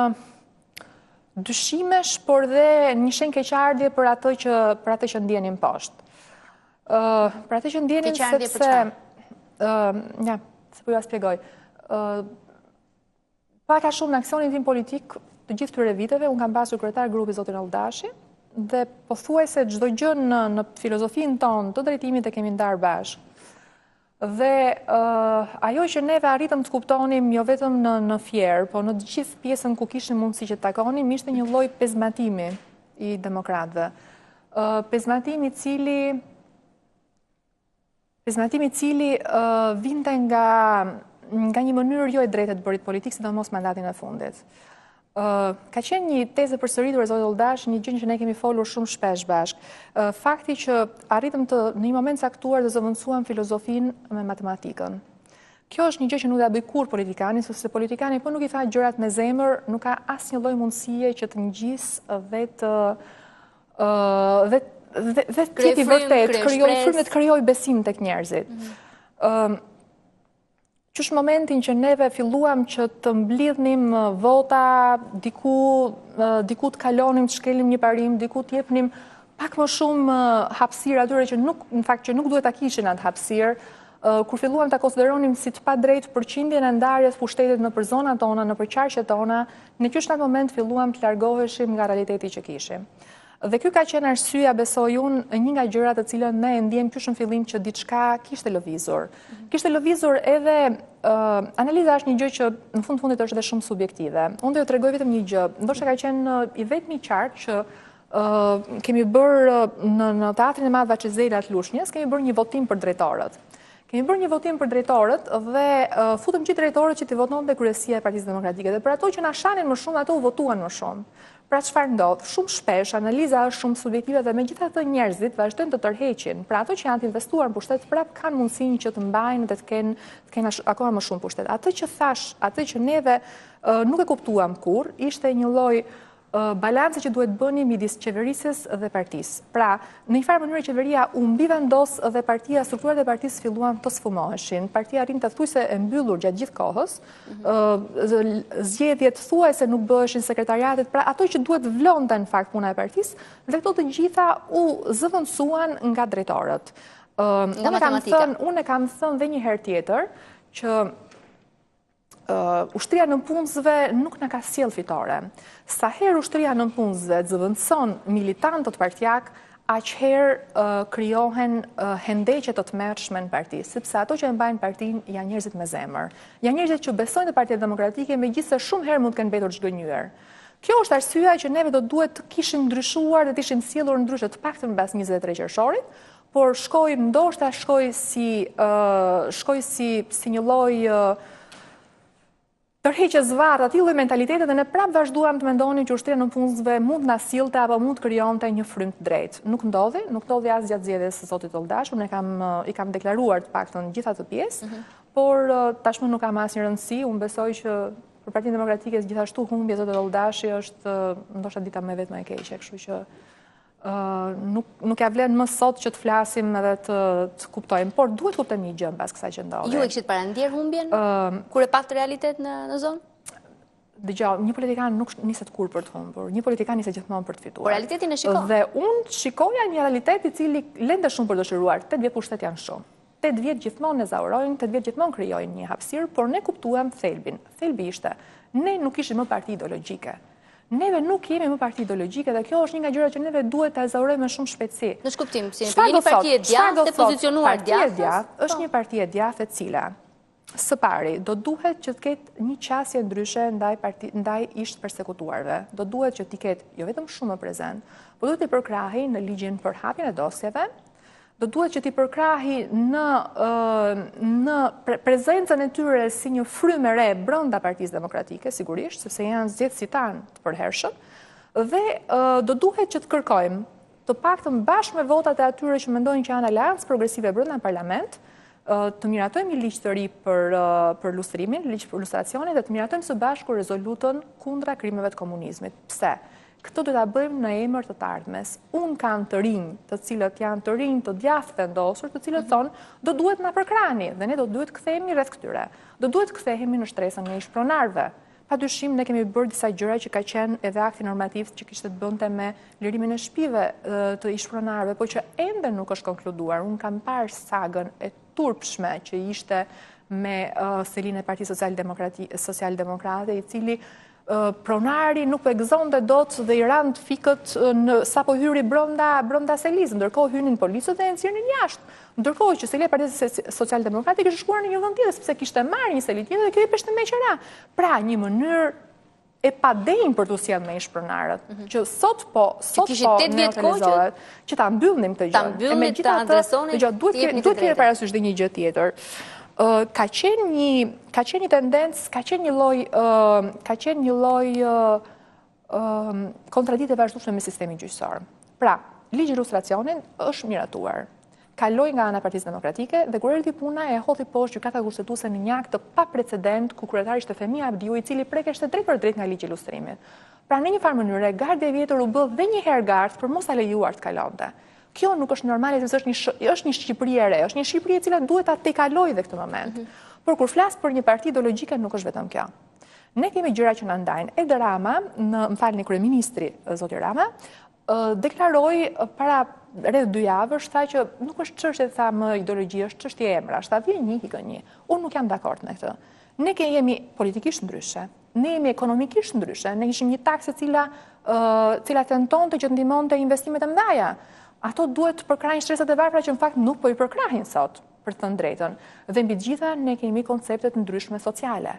C: dyshimesh, por dhe një shenjë keqardhje për atë që për atë që ndjenin poshtë. Ë, për atë që ndjenin sepse ë, ja, se po jua shpjegoj. Ë, Pak a shumë në aksionin tim politik të gjithë këtyre viteve, unë kam pasur kryetar grupi zotin Olldashi, dhe pothuajse çdo gjë në, në filozofinë tonë të drejtimit e kemi ndarë bashkë. Dhe ajo që neve arritëm të kuptonim jo vetëm në në Fier, po në të gjithë pjesën ku kishim mundësi që të takonim, ishte një lloj pezmatimi i demokratëve. Pezmatim i cili pezmatim i cili vinte nga nga një mënyrë jo e drejtë të bërit politikë, sidomos mandatin e fundit. Ka qenë një tezë e përsëritur e zotit Olldashi, një gjë që ne kemi folur shumë shpesh bashkë. Fakti që arritëm të në një moment caktuar të zëvendësuam filozofinë me matematikën. Kjo është një gjë që nuk do ta bëjë kurrë politikani, sepse politikani po nuk i tha gjërat me zemër, nuk ka asnjë lloj mundësie që të ngjisë dhe të dhe dhe dhe të jetë i vërtetë, të krijojë frymë, të krijojë besim tek njerëzit. Mhm. Qysh momentin që neve filluam që të mblidhnim vota, diku, diku të kalonim, të shkelnim një parim, diku të jepnim pak më shumë hapësirë atyre që nuk, në fakt që nuk duhet ta kishin atë hapësirë, kur filluam ta konsideronim si të padrejtë përqindjen e ndarjes pushtetit nëpër zonat tona, nëpër qarqet tona, ne qysh në atë moment filluam të largoheshim nga realiteti që kishim. Dhe ky ka qenë arsyeja, besoj unë, një nga gjërat të cilën ne e ndjemë qysh në fillim që diçka kishte lëvizur. Mhm. Kishte lëvizur edhe analiza është një gjë që në fund fundit është edhe shumë subjektive. Unë do ju tregoj vetëm një gjë. Ndoshta ka qenë i vetmi qark që kemi bërë në në teatrin e madh Vaçe Zela të Lushnjës, kemi bërë një votim për drejtorët. Kemi bërë një votim për drejtorët dhe futëm gjithë drejtorët që t'i votonte kryesia e Partisë Demokratike dhe për ato që na shanin më shumë, ato u votuan më shumë. Pra çfarë ndodh? Shumë shpesh analiza është shumë subjektive dhe megjithatë njerëzit vazhdojnë të tërheqin. Pra ato që janë të investuar në pushtet prapë kanë mundësinë që të mbajnë dhe të kenë të kenë akoma më shumë pushtet. Atë që thashë, atë që neve nuk e kuptuam kurrë, ishte një lloj balance që duhet bëni midis qeverisjes dhe partisë. Pra, në një farë mënyre qeveria u mbivendos dhe partia, strukturat e partisë filluan të sfumoheshin. Partia rrinte thuajse e mbyllur gjatë gjithë kohës, zgjedhjet thuajse nuk bëheshin sekretariatet, pra ato që duhet vlonte në fakt puna e partisë, dhe këto të gjitha u zëvendësuan nga drejtorët.
A: Nga matematika.
C: Unë e kam thënë dhe një herë tjetër që ushtria e nëpunësve nuk na ka sjellë fitore. Sa herë ushtria e nëpunësve zëvendëson militantët partiakë, aq herë krijohen hendeqe të tmerrshme në parti, sepse ato që e mbajnë partinë janë njerëzit me zemër. Janë njerëzit që besojnë te Partia Demokratike, megjithëse shumë herë mund të kenë mbetur të zhgënjyer. Kjo është arsyeja që neve do duhet të kishim ndryshuar dhe të ishim sjellur ndryshe të paktën mbas 23 qershorit, por shkoi ndoshta shkoi si shkoi si si një lloj tërheqje zvarrë atij lloj mentaliteti dhe ne prapë vazhduam të mendonim që ushtria e nëpunësve mund të na sillte apo mund të krijonte një frymë të drejtë. Nuk ndodhi, nuk ndodhi as gjatë zgjedhjes së zotit Olldashi, unë e kam i kam deklaruar të paktën gjithë atë pjesë, mm -hmm. por tashmë nuk ka më asnjë rëndësi, unë besoj që për Partinë Demokratike gjithashtu humbja e zotit Olldashi është ndoshta dita më e vetme e keqe, kështu që nuk nuk ia vlen më sot që të flasim edhe të të kuptojmë, por duhet të kuptojmë një gjë mbas kësaj që
A: ndodhi. Ju e kishit parandjerë humbjen? Kur e patë realitet në në zonë?
C: Dëgjo, një politikan nuk niset kurrë për të humbur, një politikan niset gjithmonë për të
A: fituar. Por realitetin e shikon.
C: Dhe unë shikoja një realitet i cili lente shumë për dëshiruar, 8 vjet pushtet janë shumë. 8 vjet gjithmonë ezaurojnë, 8 vjet gjithmonë krijojnë një hapësirë, por ne kuptuam thelbin. Thelbi ishte, ne nuk ishim më parti ideologjike. Neve nuk jemi më parti ideologjike dhe kjo është një nga gjërat që neve duhet ta ezaurojmë me shumë
A: shpejtësi. Në ç'kuptim, si jeni parti e djathtë e pozicionuar
C: djathtas? Parti e djathtë është një parti e djathtë e cila së pari do duhet që të ketë një qasje ndryshe ndaj parti ndaj ish të persekutuarve. Do duhet që t'i ketë jo vetëm shumë më prezent, por duhet t'i përkrahi në ligjin për hapjen e dosjeve, do duhet që t'i përkrahi në, në prezencën e tyre si një frymë e re brenda Partisë Demokratike, sigurisht, sepse janë zgjedhësit tanë të përhershëm, dhe do duhet që të kërkojmë të paktën bashkë me votat e atyre që mendojnë që janë aleancë progresive brenda në parlament, të miratojmë një ligj të ri për, për lustrimin, ligj për lustracionin dhe të miratojmë së bashku rezolutën kundra krimeve të komunizmit. Pse? Këtë do ta bëjmë në emër të të ardhmes. Unë kam të rinj, të cilët janë të rinj të djathtë vendosur, të cilët mhm. thonë, do duhet na përkrahni dhe ne do duhet kthehemi rreth këtyre. Do duhet kthehemi në shtresën e ish-pronarëve. Pa dyshim, ne kemi bërë disa gjëra që ka qenë edhe akti normativ që kishte të bënte me lirimin e shpive të ish-pronarëve, po që ende nuk është konkluduar. Unë kam parë sagën e turpshme që ishte me selinë e Partisë Social-Demokrate, i cili. Pronari nuk po e gëzonte dot dhe i ranë të fikët në sapo hyri brenda brenda selisë, ndërkohë hynin policët dhe e nxirrnin jashtë. Ndërkohë që selia e Partisë Socialdemokrate kishte shkuar në një vend tjetër sepse kishte marrë një seli tjetër dhe kjo jepeshte me qera. Pra, një mënyrë e padenjë për t'u sjellë me ish pronarët, mhm. që sot po sot po neutralizohet, që ta mbyllnim këtë gjë.
A: Ta mbyllnim, ta adresonim,
C: duhet duhet të kemi parasysh dhe një gjë tjetër. Ka qenë një ka qenë një tendencë, ka qenë një lloj ka qenë një lloj kontradikte e vazhdueshme me sistemin gjyqësor. Pra, ligji i lustracionit është miratuar. Kaloi nga ana e Partisë Demokratike dhe kur erdhi puna e hodhi poshtë Gjykata Kushtetuese në një akt të paprecedent ku kryetar ishte Fehmi Abdiu, i cili prekeshte drejtpërdrejt nga ligji i lustrimit. Pra në një farë mënyre, gardhi i vjetër u bë dhe një herë gardh për mos ta lejuar të kalonte. Kjo nuk është normale sepse është një është një Shqipëri e re, është një Shqipëri e cila duhet ta tejkalojë dhe këtë moment. Mm -hmm. Por kur flas për një parti ideologjike nuk është vetëm kjo. Ne kemi gjëra që na ndajnë. Edi Rama, në, më falni kryeministri zoti Rama, deklaroi para rreth dy javësh, tha që nuk është çështje tha më ideologji, është çështje emrash, tha vjen një, ikën një. Unë nuk jam dakord me këtë. Ne ke jemi politikisht ndryshe, ne jemi ekonomikisht ndryshe, ne kishim një taksë e cila cila tentonte që të ndihmonte investimet e mëdha. Ato duhet të përkrahin shtresat e varfra që në fakt nuk po i përkrahin sot, për të thënë të drejtën. Dhe mbi të gjitha ne kemi koncepte të ndryshme sociale.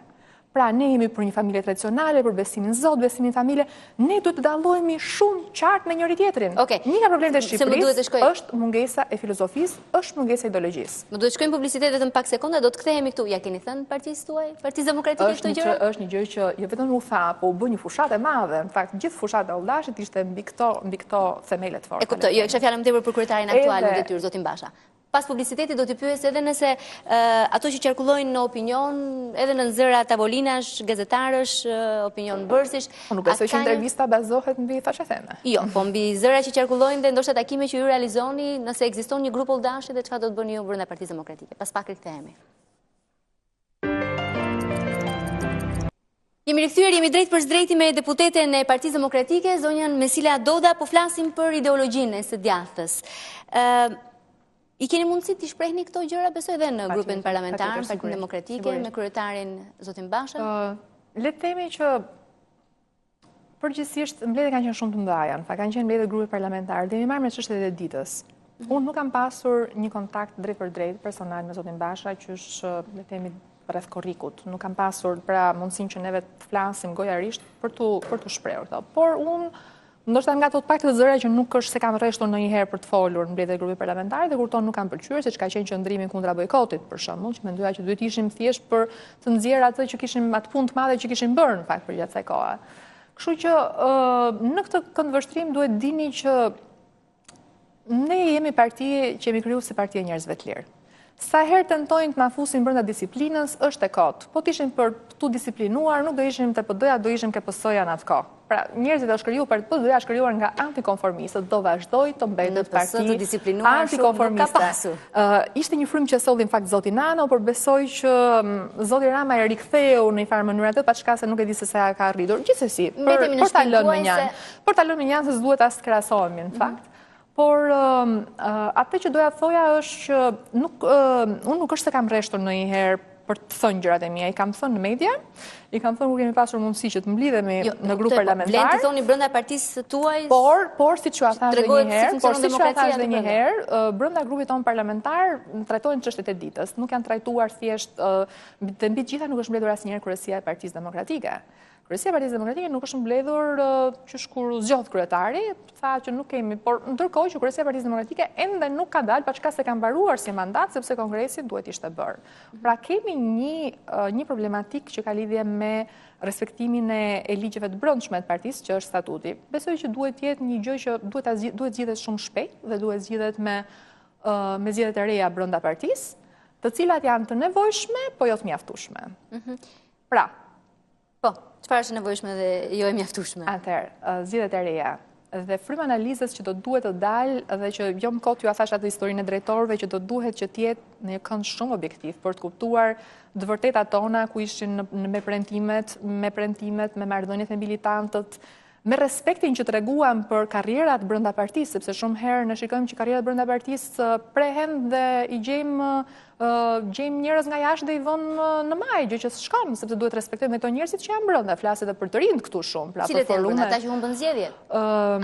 C: Pra, ne jemi për një familje tradicionale, për besimin në Zot, besimin në familje, ne duhet të dallohemi shumë qartë me njëri tjetrin.
A: Okej.
C: Një nga problemet e Shqipërisë është mungesa e filozofisë, është mungesa e ideologjisë.
A: Më duhet të shkojmë publicitet vetëm pak sekonda, do të kthehemi këtu. Ja keni thënë partisë tuaj, Partisë Demokratike këto gjëra?
C: Është një gjë që jo vetëm u tha, po u bë një fushatë e madhe. Në fakt, gjithë fushata e Olldashit ishte mbi këto, mbi këto themele të
A: forta. E kuptoj. Jo, e kisha fjalën më tepër për kryetarin aktual në detyrë, zotin Basha. Pas publicitetit do t'i pyes edhe nëse ato që qarkullojnë në opinion, edhe në zëra tavolinash, gazetarësh, opinionbërësish.
C: Po nuk besoj që intervista bazohet mbi thashetheme.
A: Jo, po mbi zëra që qarkullojnë dhe ndoshta takime që ju realizoni, nëse ekziston një grup Olldashi dhe çfarë do të bëni ju brenda Partisë Demokratike. Pas pak rikthehemi. Jemi rikthyer, jemi drejtpërsëdrejti me deputeten e Partisë Demokratike, zonjën Mesila Doda, po flasim për ideologjinë e së djathtës. I keni mundësi t'i shprehni këto gjëra, besoj edhe në grupin parlamentar, në Partinë Demokratike, me kryetarin zotin
C: Basha? Le të themi që Përgjithësisht mbledhjet kanë qenë shumë të mëdha, në fakt kanë qenë mbledhje grupi parlamentar dhe jemi marrë me çështjet e ditës. Mhm. Unë nuk kam pasur një kontakt drejtpërdrejt personal me zotin Basha, qysh le të themi rreth korrikut. Nuk kam pasur pra mundësinë që neve të flasim gojarisht për t'u për t'u shprehur këto. Por unë ndoshta nga ato të paktë zëra që nuk është se kam rreshtur ndonjëherë për të folur në mbledhjet e grupit parlamentar dhe kur to nuk kanë pëlqyer, siç ka qenë qëndrimi kundra bojkotit për shembull, që mendoja që duhet ishim thjesht për të nxjerrë atë që kishim atë punë të madhe që kishim bërë në fakt përgjatë kësaj kohe. Kështu që në këtë këndvështrim duhet dini që ne jemi parti që jemi kriju si parti e njerëzve të lirë. Sa herë tentojnë të na fusin brenda disiplinës, është e kotë. Po të ishim për t'u disiplinuar, nuk do ishim te PD-ja, do ishim ke PS-ja në atë kohë. Pra, njerëzit është kriju, për PD-ja është krijuar nga antikonformistët, do vazhdojë të mbetet parti antikonformiste. Ishte një frymë që solli në fakt zoti Nano, por besoj që mm, zoti Rama e riktheu në një farë mënyrë atë, paçka se nuk e di se sa ka arritur. Gjithsesi, për, për ta lënë mënjanë, për ta lënë mënjanë se s'duhet as të krahasohemi në mhm. fakt. Por atë që doja të thoja është që nuk unë nuk është se kam rreshtur ndonjëherë për të thënë gjërat e mia, i kam thënë në media, i kam thënë kur kemi pasur mundësi që të mblidhemi jo, në grup po, parlamentar.
A: Vlen të thoni brenda partisë tuaj?
C: Por, por siç jua thashë edhe një herë, por siç jua thashë edhe një herë, brenda grupit tonë parlamentar trajtohen çështjet e ditës, nuk janë trajtuar thjesht dhe mbi të gjitha nuk është mbledhur asnjëherë kryesia e Partisë Demokratike. Kryesia e Partisë Demokratike nuk është mbledhur qysh kur u zgjodh kryetari, tha që nuk kemi, por ndërkohë që Kryesia e Partisë Demokratike ende nuk ka dalë, paçka se ka mbaruar si mandat, sepse kongresi duhet ishte bërë. Pra kemi një, një problematikë që ka lidhje me respektimin e, e ligjeve të brendshme të partisë, që është statuti. Besoj që duhet të jetë një gjë që duhet ta duhet zgjidhet shumë shpejt dhe duhet zgjidhet me me zgjedhjet e reja brenda partisë, të cilat janë të nevojshme, po jo të mjaftueshme. Mhm.
A: Pra, Po, çfarë është e nevojshme dhe jo e mjaftueshme?
C: Atëherë, zgjedhjet e reja dhe fryma e analizës që do duhet të dalë dhe që jo më kot jua thashë atë historinë e drejtorëve që do duhet që të jetë në një kënd shumë objektiv për të kuptuar të vërtetat tona ku ishin në, në me premtimet, me premtimet, me marrëdhëniet me militantët. Me respektin që treguam për karrierat brenda partisë, sepse shumë herë ne shikojmë që karrierat brenda partisë prehen dhe i gjejmë gjejmë njerëz nga jashtë dhe i vënë në majë, gjë që s'shkon, sepse duhet të respektojmë edhe njerëzit që janë brenda, flas edhe për të rinjtë këtu shumë,
A: pra për forume. Ata që humbën zgjedhjet?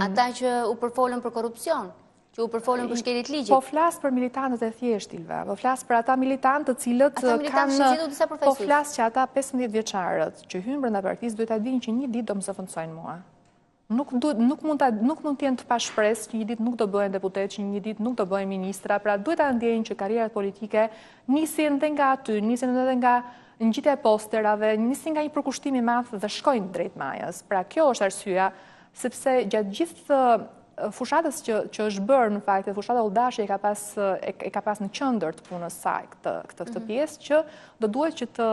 A: Ata që u përfolën për korrupsion? Që u përfolën për shkelje të ligjit.
C: Po flas për militantët e thjeshtë, Ilva. Po flas për ata militantë të cilët
A: kanë...
C: Po flas që ata 15 vjeçarët që hynë brenda partisë duhet ta dinë që një ditë do më zëvendësojnë mua. Nuk, nuk, mund ta, nuk mund të jenë të pashpresë që një ditë nuk do bëhen deputetë, që një ditë nuk do bëhen ministra, pra duhet ta ndjejnë që karrierat politike nisin dhe nga aty, nisin edhe nga ngjitja e posterave, nisin nga një përkushtim i madh dhe shkojnë drejt majës. Pra kjo është arsyeja sepse gjatë gjithë fushatës që që është bërë në fakt, fushata Olldashi e ka pas e, e ka pas në qendër të punës saj këtë këtë këtë mhm. pjesë që do duhet që të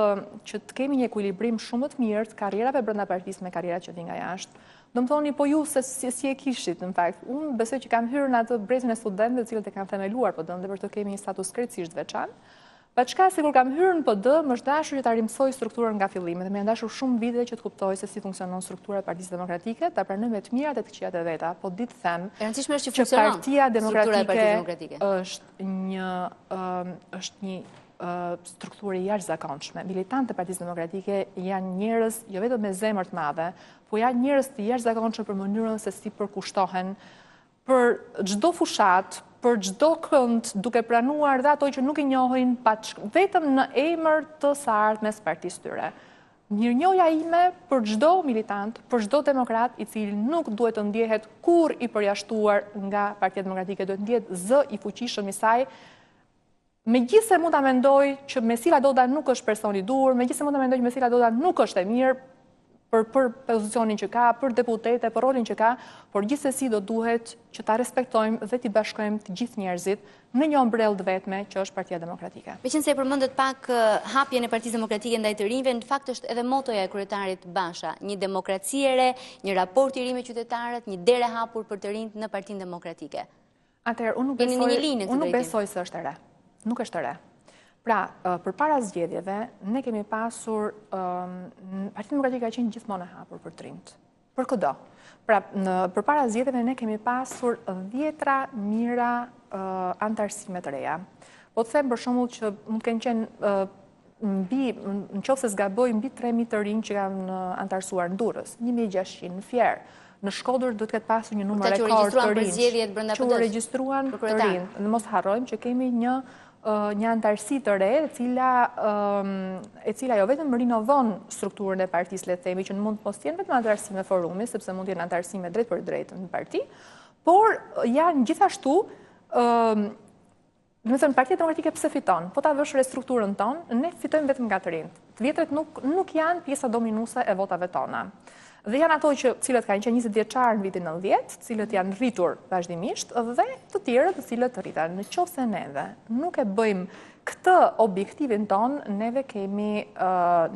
C: që të kemi një ekuilibrim shumë më të mirë të karrierave brenda partisë me karrierat që vijnë nga jashtë. Do më thoni, po ju se si, si e kishit, në fakt, unë besoj që kam hyrë në atë brezin e studentëve të cilët e kanë themeluar PD-në dhe për të kemi një status krejtësisht të veçantë. Paçka se kur kam hyrë në PD, më është dashur që ta rimësoj strukturën nga fillimi dhe më janë dashur shumë vite që të kuptoj se si funksionon struktura e Partisë Demokratike, ta pranoj me të mirat e të këqijat e veta, po di të
A: them E rëndësishme është që funksionon
C: Partia Demokratike është një është një strukturë e jashtëzakonshme. Militantët e Partisë Demokratike janë njerëz jo vetëm me zemër të madhe, po janë njerëz të jashtëzakonshëm për mënyrën se si përkushtohen për çdo fushatë, për çdo kënd, duke pranuar dhe ato që nuk i njohin, vetëm në emër të së ardhmes partisë tyre. Mirënjohja ime për çdo militant, për çdo demokrat i cili nuk duhet të ndjehet kurrë i përjashtuar nga Partia Demokratike, duhet të ndjehet zë i fuqishëm i saj, Megjithëse mund ta mendoj që Mesila Doda nuk është personi i duhur, megjithëse mund ta mendoj që Mesila Doda nuk është e mirë për për pozicionin që ka, për deputete, për rolin që ka, por gjithsesi do duhet që ta respektojmë dhe t'i bashkojmë të gjithë njerëzit në një ombrellë të vetme që është Partia Demokratike.
A: Meqenëse e përmendët pak hapjen e Partisë Demokratike ndaj të rinjve, në fakt është edhe motoja e kryetarit Basha, një demokraci e re, një raport i ri me qytetarët, një derë e hapur për të rinjtë në Partinë Demokratike.
C: Atëherë, unë nuk besoj, unë nuk besoj se është e re. Nuk është e re. Pra, përpara zgjedhjeve, ne kemi pasur, Partia Demokratike ka qenë gjithmonë e hapur për të rinjtë. Për këdo. Pra, në, përpara zgjedhjeve, ne kemi pasur dhjetra mijëra anëtarësime të reja. Po të them për shembull që mund të kenë qenë mbi, në qoftë se s'gaboj, mbi 3.000 të rinj që janë anëtarësuar në Durrës, 1.600 në Fier, në Shkodër duhet të ketë pasur një numër rekord të rinj, që u regjistruan të rinj. Në mos harrojmë që kemi një një anëtarësi të re, e cila e cila jo vetëm rinovon strukturën e partisë, le të themi, që mund të mos jenë vetëm anëtarësime forumi, sepse mund të jenë anëtarësime drejtpërdrejt në parti, por janë gjithashtu Domethënë, Partia Demokratike pse fiton? Po ta vësh re strukturën tonë, ne fitojmë vetëm nga të rinjtë. Të vjetrit nuk, nuk janë pjesa dominuese e votave tona. Dhe janë ato që cilët kanë qenë 20 vjeçar në vitin 90, cilët janë rritur vazhdimisht dhe të tjerët të cilët rriten. Në qoftë se neve nuk e bëjmë këtë objektivin tonë, neve kemi,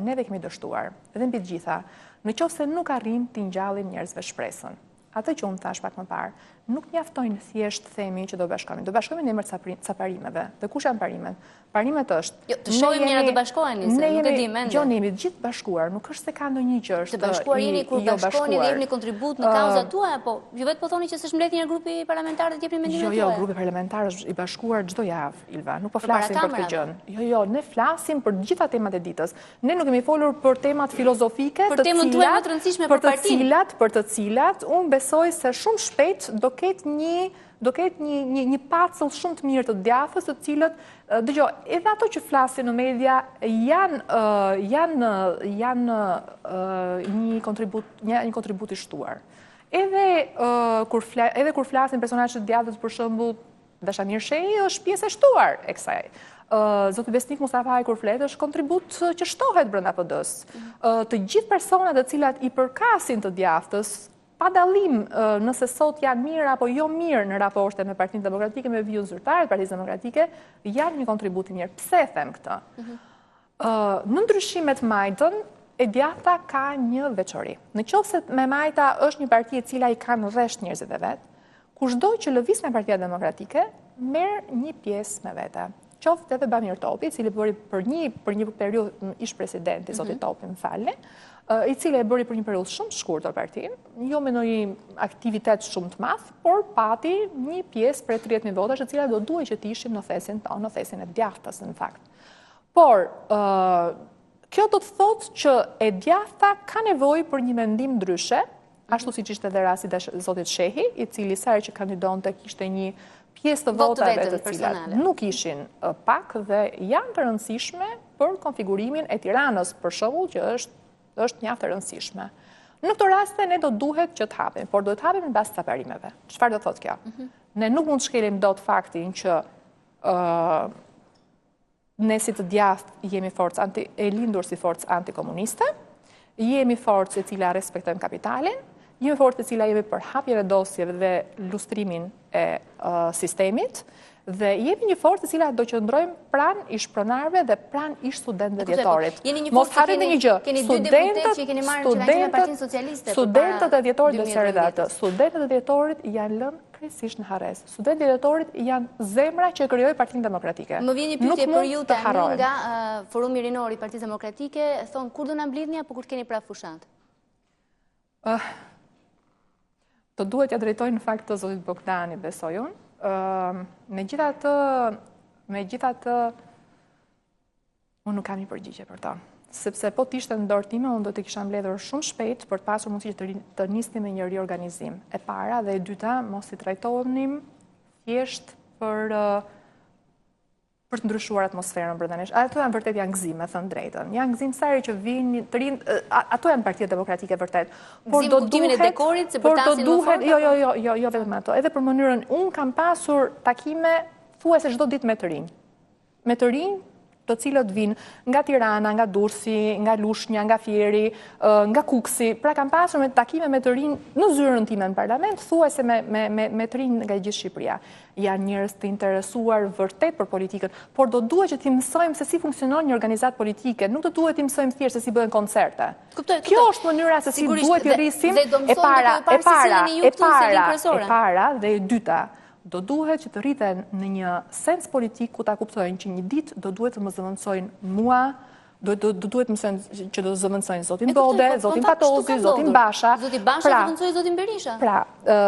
C: neve kemi dështuar. Dhe mbi të gjitha, në qoftë se nuk arrijmë t'i ngjallim njerëzve shpresën. Atë që unë thashë pak më parë, nuk mjaftojnë thjesht të themi që do bashkohemi. Do bashkohemi në emër të ca parimeve. Dhe kush janë parimet? Parimet
A: është... Jo, të shohim njëherë do bashkoheni, se nuk e di ende.
C: Jo, ne jemi të gjithë bashkuar, nuk është se ka ndonjë që është
A: Të bashkuar jeni kur jo bashkoheni dhe jepni kontribut në kauzat tuaja, po ju vetë po thoni që s'është mbledhur një grupi parlamentar dhe të jepni mendimet
C: jo, jo, tuaja. Jo, grupi parlamentar është i bashkuar çdo javë, Ilva, nuk po flasim për këtë gjë. Jo, jo, ne flasim për të gjitha temat e ditës. Ne nuk kemi folur për temat filozofike,
A: për temën tuaj më të rëndësishme për
C: partinë. Cilat, për të cilat unë besoj se shumë shpejt do ketë një do ketë një një një pacëll shumë të mirë të djathtës, të cilët dëgjo, edhe ato që flasin në media janë janë janë një kontribut një një kontribut i shtuar. Edhe kur fla, edhe kur flasin personazhe të djathtës për shembull Dashamir Shehi është pjesë e shtuar e kësaj. Zoti Besnik Mustafaj kur flet është kontribut që shtohet brenda PD-së. Mhm. Të gjithë personat të cilat i përkasin të djathtës, pa dallim nëse sot janë mirë apo jo mirë në raporte me Partinë Demokratike, me vijën zyrtare të Partisë Demokratike, janë një kontribut i mirë. Pse e them këtë? Mhm. Në ndryshim me të majtën, e djathta ka një veçori. Në qoftë se e majta është një parti e cila i ka në rresht njerëzit e vet, kushdo që lëviz nga Partia Demokratike, merr një pjesë me vete. Qoftë edhe Bamir Topi, i cili bëri për një për një periudhë ish presidenti zoti mhm. Topi, më falni, i cili e bëri për një periudhë shumë të shkurtër partinë, jo me ndonjë aktivitet shumë të madh, por pati një pjesë prej 30.000 votash, të cilat do duhej që të ishin në thesin tonë, në thesin e djathtës në fakt. Por, kjo do të thotë që e djathta ka nevojë për një mendim ndryshe, ashtu siç ishte dhe rasti i zotit Shehi, i cili sa herë që kandidonte kishte një pjesë të votave të cilat nuk ishin pak dhe janë të rëndësishme për konfigurimin e Tiranës, për shembull që është është mjaft e rëndësishme. Në këto raste ne do duhet që të hapim, por duhet të hapim në bazë të parimeve. Çfarë do thotë kjo? Mhm. Ne nuk mund të shkelim dot faktin që Ne si të djathtë jemi forcë anti, e lindur si forcë antikomuniste, jemi forcë e cila respektojmë kapitalin, jemi forcë e cila jemi për hapjen e dosjeve dhe lustrimin e sistemit, dhe jemi një forcë e cila do qëndrojmë pranë ish pronarëve dhe pranë ish studentëve të dhjetorit.
A: Mos harrojmë një gjë, studentët që keni marrë që kanë qenë në Partinë Socialiste
C: studentët e dhjetorit dhe sërë atë, studentët e dhjetorit janë lënë krejtësisht në harresë. Studentët e dhjetorit janë zemra që e krijoi Partinë Demokratike.
A: Më vjen një pyetje për ju tani nga Forumi Rinor i Partisë Demokratike, thonë kur do na mblidhni apo kur të keni prapë fushatë?
C: Do duhet t'ia drejtoj në fakt të zotit Bogdani, besoj unë. Megjithatë, megjithatë, Unë nuk kam një përgjigje për to. Sepse po të ishte në dorë time, unë do t'i kisha mbledhur shumë shpejt për të pasur mundësi që të, të nisnim me një riorganizim. E para dhe e dyta, mos i trajtonim thjesht për për të ndryshuar atmosferën brenda nesh. Ato janë vërtet janë gëzim, me thënë të drejtën. Janë gëzim sa herë që vijnë të rinj, ato janë Partia Demokratike vërtet.
A: Por do duhet e dekorit se
C: por do duhet, jo, jo, jo, jo, jo vetëm ato. Edhe për mënyrën, unë kam pasur takime thuajse çdo ditë me të rinj. me të rinj të cilët vijnë nga Tirana, nga Durrësi, nga Lushnja, nga Fieri, nga Kukësi. Pra kam pasur me takime me të rinj në zyrën time në parlament, thuajse me me me me të rinj nga gjithë Shqipëria. Janë njerëz të interesuar vërtet për politikën, por do duhet që t'i mësojmë se si funksionon një organizatë politike, nuk do duhet t'i mësojmë thjesht se si bëhen koncerte.
A: Kuptoj,
C: Kjo është mënyra se si duhet t'i rrisim e para, e para, e para, e para dhe e dyta do duhet që të rriten në një sens politik ku ta kuptojnë që një ditë do duhet të më zëvendësojnë mua, do do do duhet të mësojnë që do të zëvendësojnë zotin Bode, po, zotin Patozi, zotin
A: Basha. Zoti Basha pra, zëvendësoi zotin Berisha.
C: Pra, ë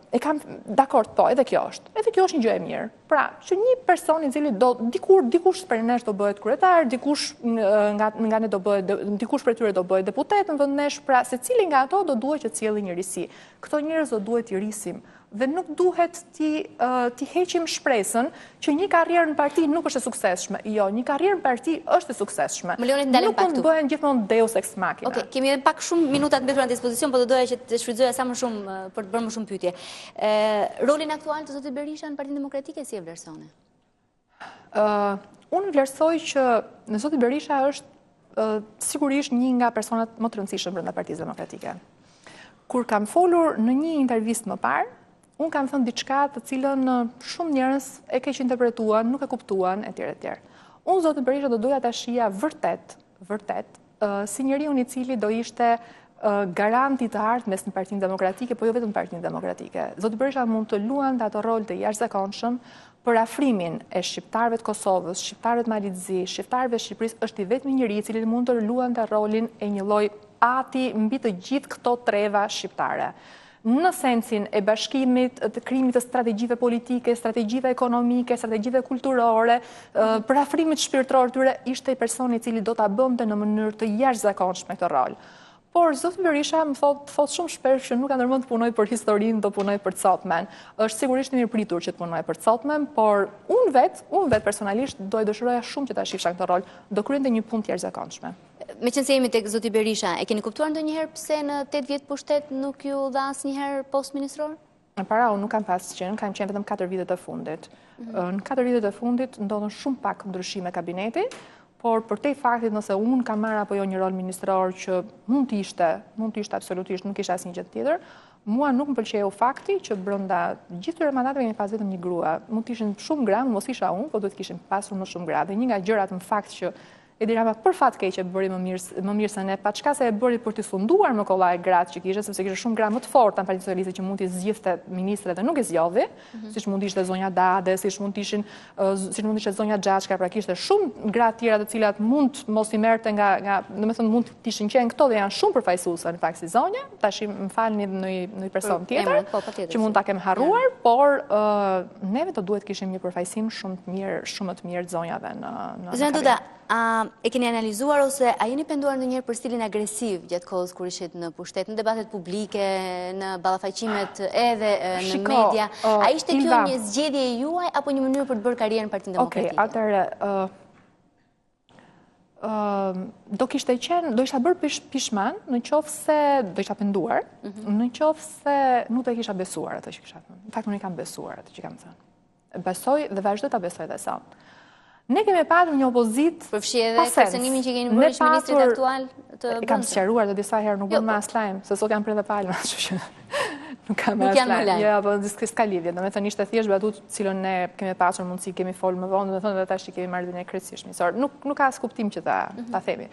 C: e kam dakord po, edhe kjo është. Edhe kjo është një gjë e mirë. Pra, që një person i cili do dikur dikush prej nesh do bëhet kryetar, dikush nga nga ne do bëhet dikush prej tyre do bëhet deputet në vend nesh, pra secili nga ato do duhet që të sjellë një risi. Këto njerëz do duhet t'i rrisim dhe nuk duhet t'i t'i heqim shpresën që një karrierë në parti nuk është e suksesshme. Jo, një karrierë në parti është e suksesshme.
A: Më lejoni të ndalem
C: pak këtu. Nuk mund të bëhen gjithmonë deus ex machina.
A: Okej, kemi edhe pak shumë minuta të mbetura në dispozicion, por do doja që të shfrytëzoja sa më shumë për të bërë më shumë pyetje. Ë, rolin aktual të zotit Berisha në Partinë Demokratike si e vlerësoni?
C: Unë vlerësoj që në zoti Berisha është sigurisht një nga personat më të rëndësishëm brenda Partisë Demokratike. Kur kam folur në një intervistë më parë, unë kam thënë diçka të cilën shumë njerëz e keqinterpretuan, nuk e kuptuan etj etj. Unë zotin Berisha do doja ta shihja vërtet, vërtet si njeriun i cili do ishte garanti i të ardhmes në Partinë Demokratike, po jo vetëm në Partinë Demokratike. Zoti Berisha mund të luante atë rol të jashtëzakonshëm për afrimin e shqiptarëve të Kosovës, shqiptarëve të Malit të Zi, shqiptarëve të Shqipërisë, është i vetmi njeri i cili mund të luante rolin e një lloj ati mbi të gjithë këto treva shqiptare. Në sensin e bashkimit, të krijimit të strategjive politike, strategjive ekonomike, strategjive kulturore, përafrimit shpirtëror të tyre, ishte i personi i cili do ta bënte në mënyrë të jashtëzakonshme këtë rol. Por zoti Berisha më thotë thotë shumë shpesh që nuk ka ndërmend të punojë për historinë, do punojë për të sotmen. Është sigurisht i mirëpritur që të punojë për të sotmen, por unë vetë, unë vetë personalisht do e dëshiroja shumë që ta shifsha këtë rol, do kryente një punë të jashtëzakonshme.
A: Meqenëse jemi tek zoti Berisha, e keni kuptuar ndonjëherë pse në 8 vjet pushtet nuk ju dha asnjëherë post ministror?
C: E para, unë nuk kam pas qenë, kam qenë vetëm 4 vitet e fundit. Mhm. Në 4 vitet e fundit ndodhën shumë pak ndryshime kabineti, por përtej faktit nëse unë kam marrë apo jo një rol ministror që mund të ishte, mund të ishte absolutisht, nuk ishte asnjë gjë tjetër, mua nuk më pëlqeu fakti që brenda gjithë këtyre mandateve kemi pas vetëm një grua. Mund të ishin shumë gra, mos isha unë, po duhet të kishim pasur më shumë gra. Dhe një nga gjërat në fakt që Edi Rama për fat keq e bëri më mirë më mirë se ne, paçka se e bëri për t'i sunduar më kollaj gratë që kishte, sepse kishte shumë gra më të forta në Partinë Socialiste që mund t'i zgjidhte ministre dhe nuk i zgjodhi, mm -hmm. siç mund të ishte zonja Dade, siç mund të ishin siç mund të ishte zonja Xhaçka, pra kishte shumë gra të tjera të cilat mund të mos i merrte nga nga, domethënë mund të ishin qenë këto dhe janë shumë përfaqësuese në fakt si zonja, tashi më falni në një person tjetër
A: po,
C: që mund ta kem harruar, por neve do duhet të kishim një përfaqësim shumë të mirë, shumë më të mirë të zonjave në
A: në Zonja Doda, a e keni analizuar ose a jeni penduar ndonjëherë për stilin agresiv gjatë kohës kur ishit në pushtet, në debatet publike, në ballafaqimet edhe në media? A ishte kjo një zgjedhje e juaj apo një mënyrë për të bërë karrierë në Partinë
C: Demokratike? Okej, atëherë do kishte qenë, do isha bërë pish, pishman në qoftë se do isha penduar, mhm. në qoftë se nuk do e kisha besuar atë që kisha thënë. Në fakt unë e kam besuar atë që kam thënë. Besoj dhe vazhdoj ta besoj dhe sot. Ne kemi patur një opozitë
A: Përfshi edhe kërcënimin që keni bërë ish ministrit aktual
C: të Brendshëm. E kam sqaruar dhe disa herë, nuk jo, bën më po. as lajm, se sot janë Prenda Palma, kështu që nuk ka më as lajm. Jo, po s'ka lidhje. Domethënë ishte thjesht batutë të cilën ne kemi pasur mundësi, kemi fol më vonë, domethënë dhe tash i kemi marrëdhënie krejtësisht miqësore. Nuk nuk ka as kuptim që ta mhm. ta themi.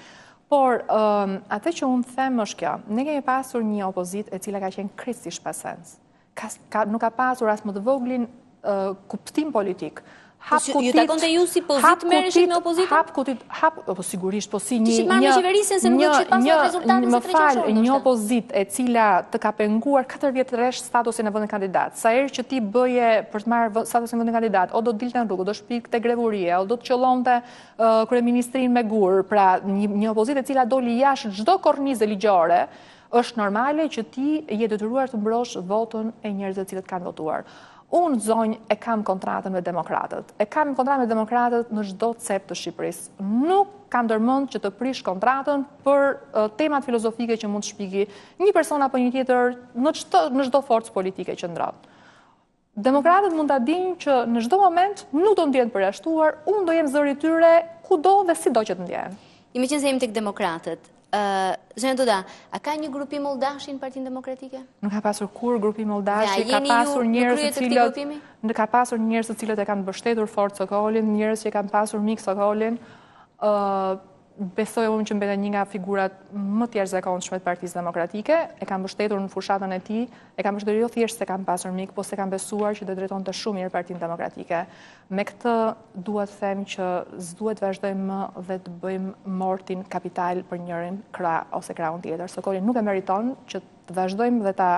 C: Por atë që unë them është kjo. Ne kemi pasur një opozitë e cila ka qenë krejtësisht pa sens. Ka, ka, nuk ka pasur as më të voglin kuptim politik.
A: Po hap kutit, ju takonte ju si pozitë merreshit me opozitën?
C: Hap kutit, hap, po sigurisht, po si
A: një Kishit marrë me qeverisjen se nuk do të pasur rezultate
C: se 3 qershor. Një opozitë e cila të ka penguar 4 vjet rresht statusin e vendit kandidat. Sa herë që ti bëje për të marrë statusin e vendit kandidat, o do të dilte në rrugë, do shpikte grevë urie, o do të qëllonte kryeministrinë me gur, pra një, një opozitë e cila doli jashtë çdo kornize ligjore, Është normale që ti je detyruar të mbrosh votën e njerëzve të cilët kanë votuar. Unë, zonjë, e kam kontratën me demokratët. E kam kontratën me demokratët në çdo cep të Shqipërisë. Nuk kam ndërmend që të prish kontratën për temat filozofike që mund të shpiki një person apo një tjetër në çdo në çdo forcë politike që ndron. Demokratët mund ta dinë që në çdo moment nuk do ndjehen të përjashtuar, unë do jem zëri i tyre kudo dhe sido që të
A: ndjehen. E meqenëse jemi tek demokratët, zonja Doda, a ka një grupim Olldashi në Partinë
C: Demokratike? Nuk ka pasur kurrë grupim Olldashi, ka pasur njerëz të cilët në ka pasur njerëz të cilët e kanë mbështetur fort Sokolin, njerëz që e kanë pasur mik Sokolin, ë Besoj unë që mbetet një nga figurat më të jashtëzakonshme të Partisë Demokratike. E kam mbështetur në fushatën e tij, e kam mbështetur jo thjesht se kam pasur mik, po se kam besuar që do drejtonte shumë mirë Partinë Demokratike. Me këtë dua të them që s'duhet të vazhdojmë më dhe të bëjmë mortin kapital për njërin krah ose krahun tjetër. Sokoli nuk e meriton që të vazhdojmë dhe ta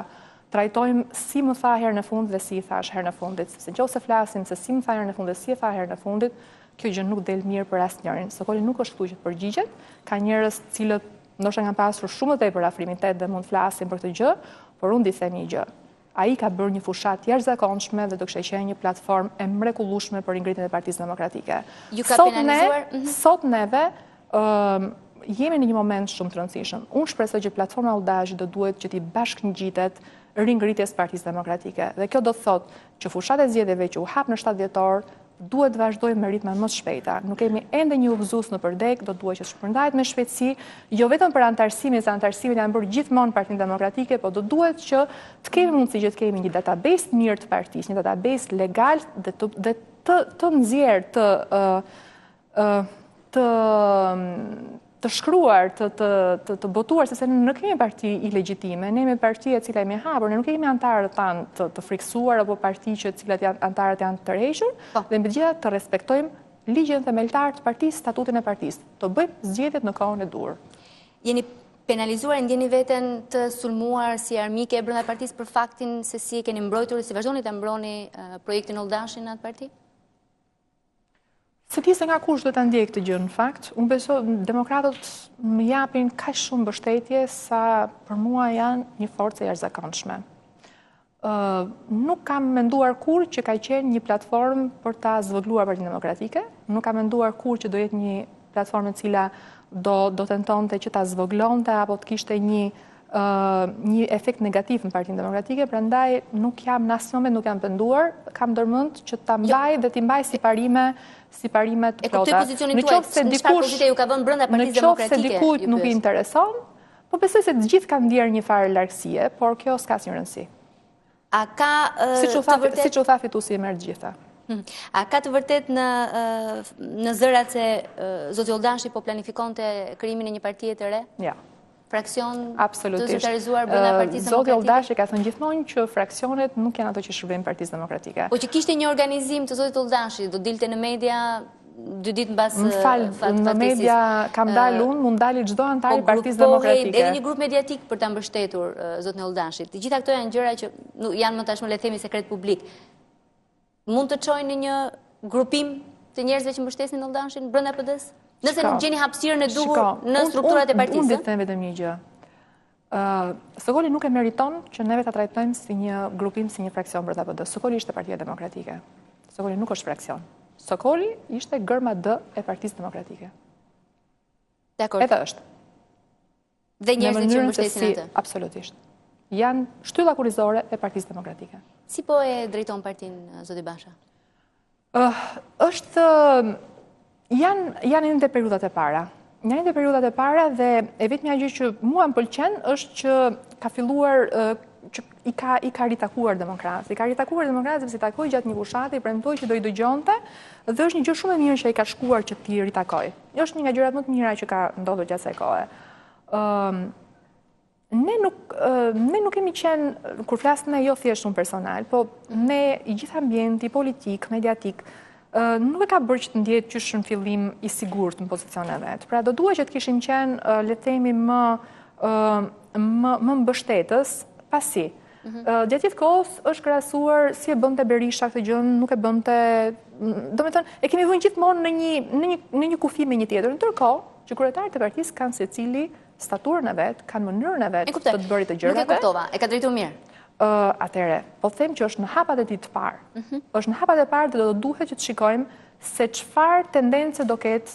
C: trajtojmë si më tha herën e fundit dhe si i thashë herën e fundit, sepse në qoftë se flasim se si më tha herën e fundit dhe si e tha herën e fundit, Kjo gjë nuk del mirë për asnjërin. Sokoli nuk është këtu që të përgjigjet. Ka njerëz të cilët ndoshta kanë pasur shumë më tepër afrimitet dhe mund të flasin për këtë gjë, por unë di të them një gjë. Ai ka bërë një fushatë të jashtëzakonshme dhe do kishte qenë një platformë e mrekullueshme për ringritjen e Partisë
A: Demokratike. Ju ka sot
C: ne, mhm. sot neve ë jemi në një moment shumë të rëndësishëm. Unë shpresoj që platforma Olldashi do duhet që t'i bashkëngjitet ringritjes së Partisë Demokratike. Dhe kjo do të thotë që fushata e zgjedhjeve që u hap në 7 dhjetor duhet të vazhdojë me ritme më të shpejta. Nuk kemi ende një udhëzues nëpër degë, do duhet që të shpërndahet me shpejtësi, jo vetëm për anëtarësimin, se anëtarësimet janë bërë gjithmonë në Partinë Demokratike, po do duhet që të kemi mundësi që të kemi një database të mirë të partisë, një database legal dhe të dhe të të nxjerrë të ë të të shkruar, të, të, të, të botuar, sepse ne nuk jemi parti ilegjitime, ne jemi parti e cila jemi hapur, ne nuk jemi anëtarët tanë të, të frikësuar apo parti që të cilat janë anëtarët janë të tërhequr, po. dhe mbi të gjitha të respektojmë ligjin themeltar të partisë, statutin e partisë, të bëjmë zgjedhjet në kohën e
A: duhur. Jeni penalizuar, e ndjeni veten të sulmuar si armike brenda partisë për faktin se si e keni mbrojtur, si vazhdoni të mbroni projektin Olldashi në atë parti?
C: S'e di se nga kush do ta ndjej këtë gjë në fakt. Unë besoj demokratët më japin kaq shumë mbështetje sa për mua janë një forcë e jashtëzakonshme. Ë nuk kam menduar kurrë që ka qenë një platformë për ta zvogëluar Partinë Demokratike, nuk kam menduar kurrë që do jetë një platformë e cila do do tentonte që ta zvogëlonte apo të kishte një një efekt negativ në Partinë Demokratike, prandaj nuk jam në asnjë moment nuk jam penduar, kam ndërmend që ta jo. mbaj dhe t'i mbaj si parime si parime
A: të plota. E kuptoj pozicionin tuaj, në çfarë pozite ju ka vënë brenda Partisë
C: Demokratike? Në qoftë se dikujt nuk i intereson, po besoj se të gjithë kanë ndjerë një farë largësie, por kjo s'ka asnjë rëndësi.
A: A ka
C: të vërtetë... Siç u tha fituesi i merr të gjitha.
A: Hmm. A ka të vërtetë në, në zërat se zoti Olldashi po planifikonte krijimin e një partie të re?
C: Ja.
A: Fraksion të zyrtarizuar brenda Partisë
C: Demokratike? Zoti Olldashi ka thënë gjithmonë që fraksionet nuk janë ato që shërbejnë Partisë
A: Demokratike. Po që kishte një organizim të zotit Olldashi, do dilte në media dy ditë mbas
C: Më fal, në media kam dalë unë, mund dali çdo anëtar i po Partisë Demokratike.
A: Edhe një grup mediatik për ta mbështetur zotin Olldashi. Të gjitha këto janë gjëra që janë më tashmë le të themi sekret publik. Mund të çojnë në një grupim të njerëzve që mbështesin Olldashin brenda PD-së? Nëse nuk gjeni hapësirën e duhur në strukturat e partisë.
C: Unë di të them vetëm një gjë. Sokoli nuk e meriton që neve ta trajtojmë si një grupim, si një fraksion brenda PD. Sokoli ishte Partia Demokratike. Sokoli nuk është fraksion. Sokoli ishte gërma D e Partisë Demokratike.
A: Dakord.
C: Edhe është.
A: Dhe njerëzit që mbështesin atë.
C: Absolutisht. Janë shtylla kurrizore e Partisë Demokratike.
A: Si po e drejton partinë zoti
C: Basha? Është janë janë ende periudhat e para. Janë ende periudhat e para dhe e vetmja gjë që mua më pëlqen është që ka filluar që i ka i ka ritakuar demokratët. I ka ritakuar demokratët sepse i takoi gjatë një fushate, i premtoi që do i dëgjonte dhe është një gjë shumë e mirë që ai ka shkuar që t'i ritakojë. Është një nga gjërat më të mira që ka ndodhur gjatë kësaj kohe. Ëm ne nuk ne nuk kemi qenë kur flas ne jo thjesht unë personal, po ne i gjithë ambienti politik, mediatik, nuk e ka bërë që të ndjehet qysh në fillim i sigurt në pozicionin e vet. Pra do duhej që të kishim qenë le të themi më më më mbështetës, pasi mhm. Gjatë gjithë kohës është krahasuar si e bënte Berisha këtë gjë, nuk e bënte, domethënë, e kemi vënë gjithmonë në një në një në një kufi me një tjetër. Ndërkohë që kryetarët e partisë kanë secili staturën e vet, kanë mënyrën e vet të të bërit të
A: gjërave. Nuk e kuptova, e ka drejtuar mirë.
C: Ë, atëherë, po them që është në hapat e tij të parë. Mhm. Është në hapat e parë dhe do të duhet që të shikojmë se çfarë tendence do ketë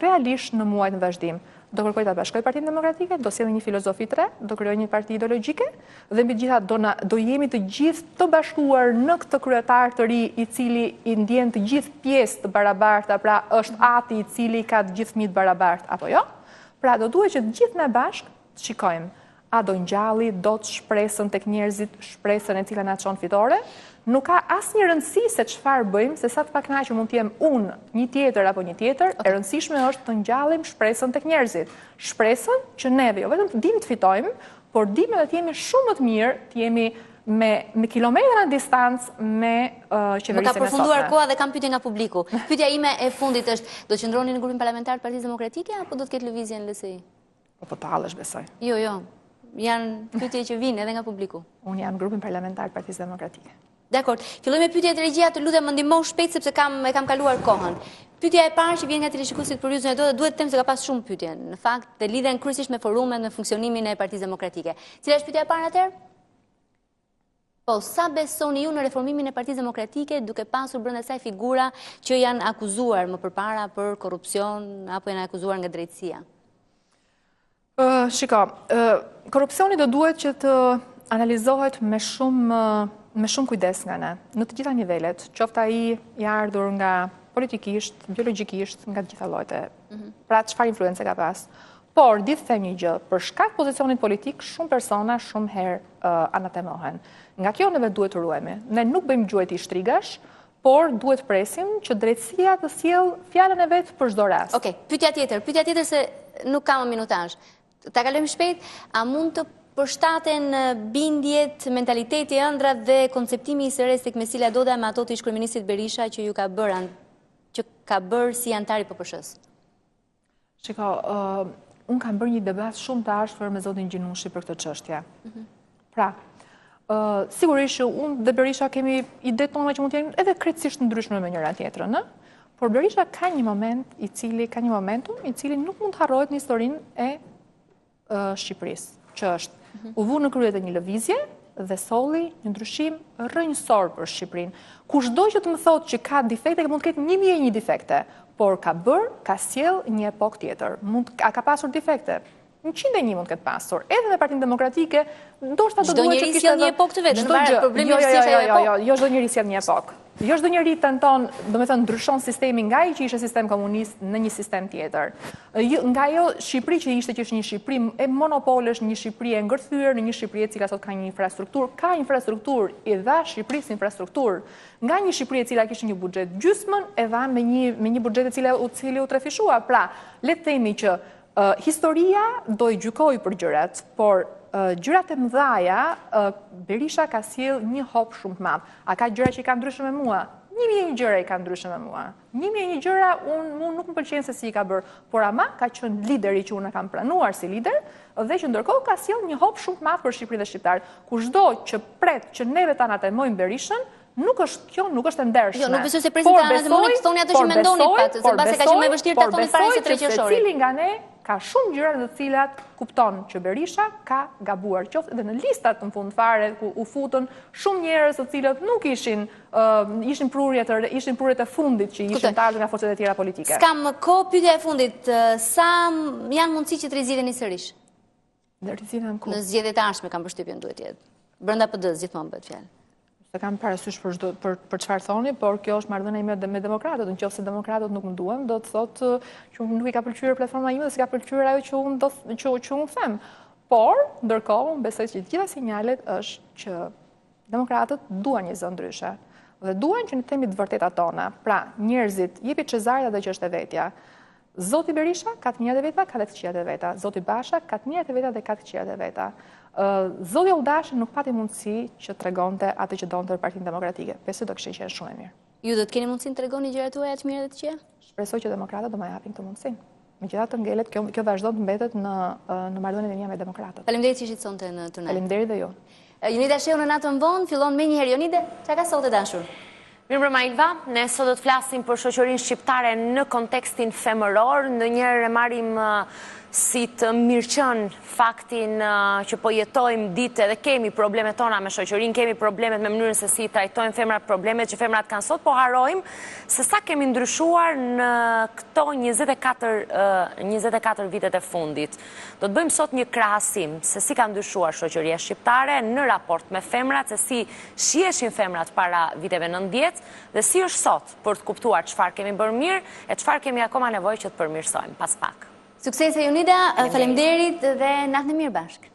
C: realisht në muajt në vazhdim. Do kërkojë ta bashkojë Partinë Demokratike, do sjellë një filozofi të re, do krijojë një parti ideologjike dhe mbi të gjitha do na do jemi të gjithë të bashkuar në këtë kryetar të ri i cili i ndjen të gjithë pjesë të barabarta, pra është ati i cili ka të gjithë fëmijët të barabartë apo jo. Pra do duhet që të gjithë ne bashkë të shikojmë A do ngjalli dot shpresën tek njerëzit, shpresën e cila na çon fitore? Nuk ka asnjë rëndësi se çfarë bëjmë, se sa të pakënaqur mund të jem unë, një tjetër apo një tjetër, e rëndësishme është të ngjallim shpresën tek njerëzit. Shpresën që neve jo vetëm të dimë të fitojmë, por dimë edhe të jemi shumë më të mirë, të jemi me me kilometra në distancë me qeverisjen e sotme.
A: Më ka përfunduar koha dhe kam pyetje nga publiku. Pyetja ime e fundit është, do të qëndroni në grupin parlamentar të Partisë Demokratike apo do të ketë lëvizje në LSI?
C: Po po tallesh besoj.
A: Jo, jo. Janë pyetje që vijnë edhe nga
C: publiku. Unë jam në grupin parlamentar të Partisë Demokratike.
A: Dakord. Filloj me pyetjet regjia, të lutem më ndihmo shpejt sepse kam e kam kaluar kohën. Pyetja e parë që vjen nga teleshikuesit për ju zonja Doda, duhet të them se ka pas shumë pyetje. Në fakt, dhe lidhen kryesisht me forumet, me funksionimin e Partisë Demokratike. Cila është pyetja e parë atëherë? Po, sa besoni ju në reformimin e Partisë Demokratike duke pasur brenda saj figura që janë akuzuar më përpara për korrupsion apo janë akuzuar nga drejtësia?
C: Shiko, korrupsioni do duhet që të analizohet me shumë me shumë kujdes nga ne, në të gjitha nivelet, qoftë ai i ardhur nga politikisht, biologjikisht, nga të gjitha llojet e. Mhm. Pra çfarë influence ka pas. Por, di të them një gjë, për shkak pozicionit politik, shumë persona shumë herë anatemohen. Nga kjo neve duhet të ruhemi. Ne nuk bëjmë gjueti shtrigash, por duhet presim që drejtësia të sjellë fjalën e vet për çdo
A: rast. Okej, pyetja tjetër, pyetja tjetër se nuk ka më minutazh. Ta kalojmë shpejt, a mund të përshtaten bindjet, mentaliteti, ëndrrat dhe konceptimi i së resë tek Mesila Doda me ato të ish-kryeministrit Berisha që ju ka bërë që ka bërë si anëtar i PPSH-së?
C: Shiko, unë kam bërë një debat shumë të ashpër me zotin Gjinushi për këtë çështje. Mhm. Pra, sigurisht që unë dhe Berisha kemi ide tona që mund të jenë edhe krejtësisht ndryshme me njëra tjetrën, ë? Por Berisha ka një moment i cili ka një momentum i cili nuk mund të harrohet në historinë e Shqipërisë, që është mhm. u vu në krye të një lëvizje dhe solli një ndryshim rrënjësor për Shqipërinë. Kushdo që të më thotë që ka defekte, mund të ketë 1001 defekte, por ka bërë, ka sjellë një epokë tjetër. Mund a ka pasur defekte? 101 mund të ketë pasur. Edhe me Partinë Demokratike, ndoshta do duhet
A: që kishte. Çdo njeri sjell një epokë të vetën, në fakt problemi
C: jo, jo, jo, jo, jo, jo çdo njeri sjell një epokë. Jo çdo njeri tenton, domethënë ndryshon sistemin nga ai që ishte sistem komunist në një sistem tjetër. Jo, nga ajo Shqipëri që ishte që ishte një Shqipëri e monopolesh, një Shqipëri e ngërthyer, në një Shqipëri e cila sot ka një infrastrukturë, ka infrastrukturë, i dha Shqipërisë infrastrukturë. Nga një Shqipëri e cila kishte një buxhet gjysmën, e dha me një me një buxhet e cila u cili u trefishua. Pra, le të themi që Historia do i gjykojë për gjërat, por gjërat e mëdhaja, Berisha ka sjellë një hop shumë të madh. A ka gjëra që i ka ndryshe me mua? 1001 gjëra i ka ndryshe me mua. 1001 gjëra unë mu nuk më pëlqen se si i ka bërë, por ama ka qenë lideri që unë e kam pranuar si lider dhe që ndërkohë ka sjellë një hop shumë të madh për Shqipërinë dhe shqiptarët. Kushdo që pret që neve ta anatemojmë Berishën, Nuk është, kjo nuk është e
A: ndershme. Jo, nuk besoj se presin ta anatemoni të thoni atë që mendoni pat, se mbase ka qenë më e vështirë ta thoni para 23 qershorit.
C: Secili nga ne ka shumë gjëra në të cilat kupton që Berisha ka gabuar, qoftë edhe në listat në fund fare ku u futën shumë njerëz të cilët nuk ishin ishin prurje të ishin prurjet e fundit që ishin të ardhur nga forcat e tjera politike.
A: S'kam kohë pyetja e fundit, sa janë mundësi që të rizgjidheni sërish?
C: Në rizgjidhem
A: ku? Në zgjedhjet e ardhshme kam përshtypjen duhet të jetë. Brenda PD-së gjithmonë bëhet
C: fjalë. S'e kam parasysh për çdo për për çfarë thoni, por kjo është marrëdhënia ime me demokratët. Në qoftë se demokratët nuk më duan, do të thotë që nuk i ka pëlqyer platforma ime dhe s'i ka pëlqyer ajo që unë do që që unë them. Por, ndërkohë, unë besoj që të gjitha sinjalet është që Demokratët duan një zë ndryshe dhe duan që ne të themi të vërtetat tona. Pra, njerëzit, jepi Cezarit atë që është e vetja. Zoti Berisha ka të mirat e veta, ka dhe të këqijat e veta. Zoti Basha ka të mirat e veta dhe ka të këqijat e veta. Zoti Olldashi nuk pati mundësi që tregonte atë që donte për Partinë Demokratike. Besoj do kishte qenë shumë e
A: mirë. Ju do të keni mundësinë të tregoni gjërat tuaja të mira dhe të
C: këqija? Shpresoj që demokratët do ma japin këtë mundësinë. Megjithatë ngelet, kjo, kjo vazhdon të mbetet në, në marrëdhëniet e mia me
A: demokratët. Faleminderit që ishit sonte në Tonight.
C: Faleminderit dhe
A: ju. Jonida Shehu në natën vonë, fillon menjëherë Jonide, ça ka sot e dashur?
G: Mirëmbrëma Ilva, ne sot do të flasim për shoqërinë shqiptare në kontekstin femëror, ndonjëherë e marrim si të mirëqenë faktin që po jetojmë ditë edhe kemi problemet tona me shoqërinë, kemi problemet me mënyrën se si i trajtojmë femrat, problemet që femrat kanë sot, po harrojmë se sa kemi ndryshuar në këto 24, 24 vitet e fundit. Do të bëjmë sot një krahasim se si ka ndryshuar shoqëria shqiptare në raport me femrat, se si shiheshin femrat para viteve 90 dhe si është sot për të kuptuar çfarë kemi bërë mirë e çfarë kemi akoma nevojë që të përmirësojmë. Pas pak.
A: Suksese Jonida, faleminderit dhe natën e mirë bashkë.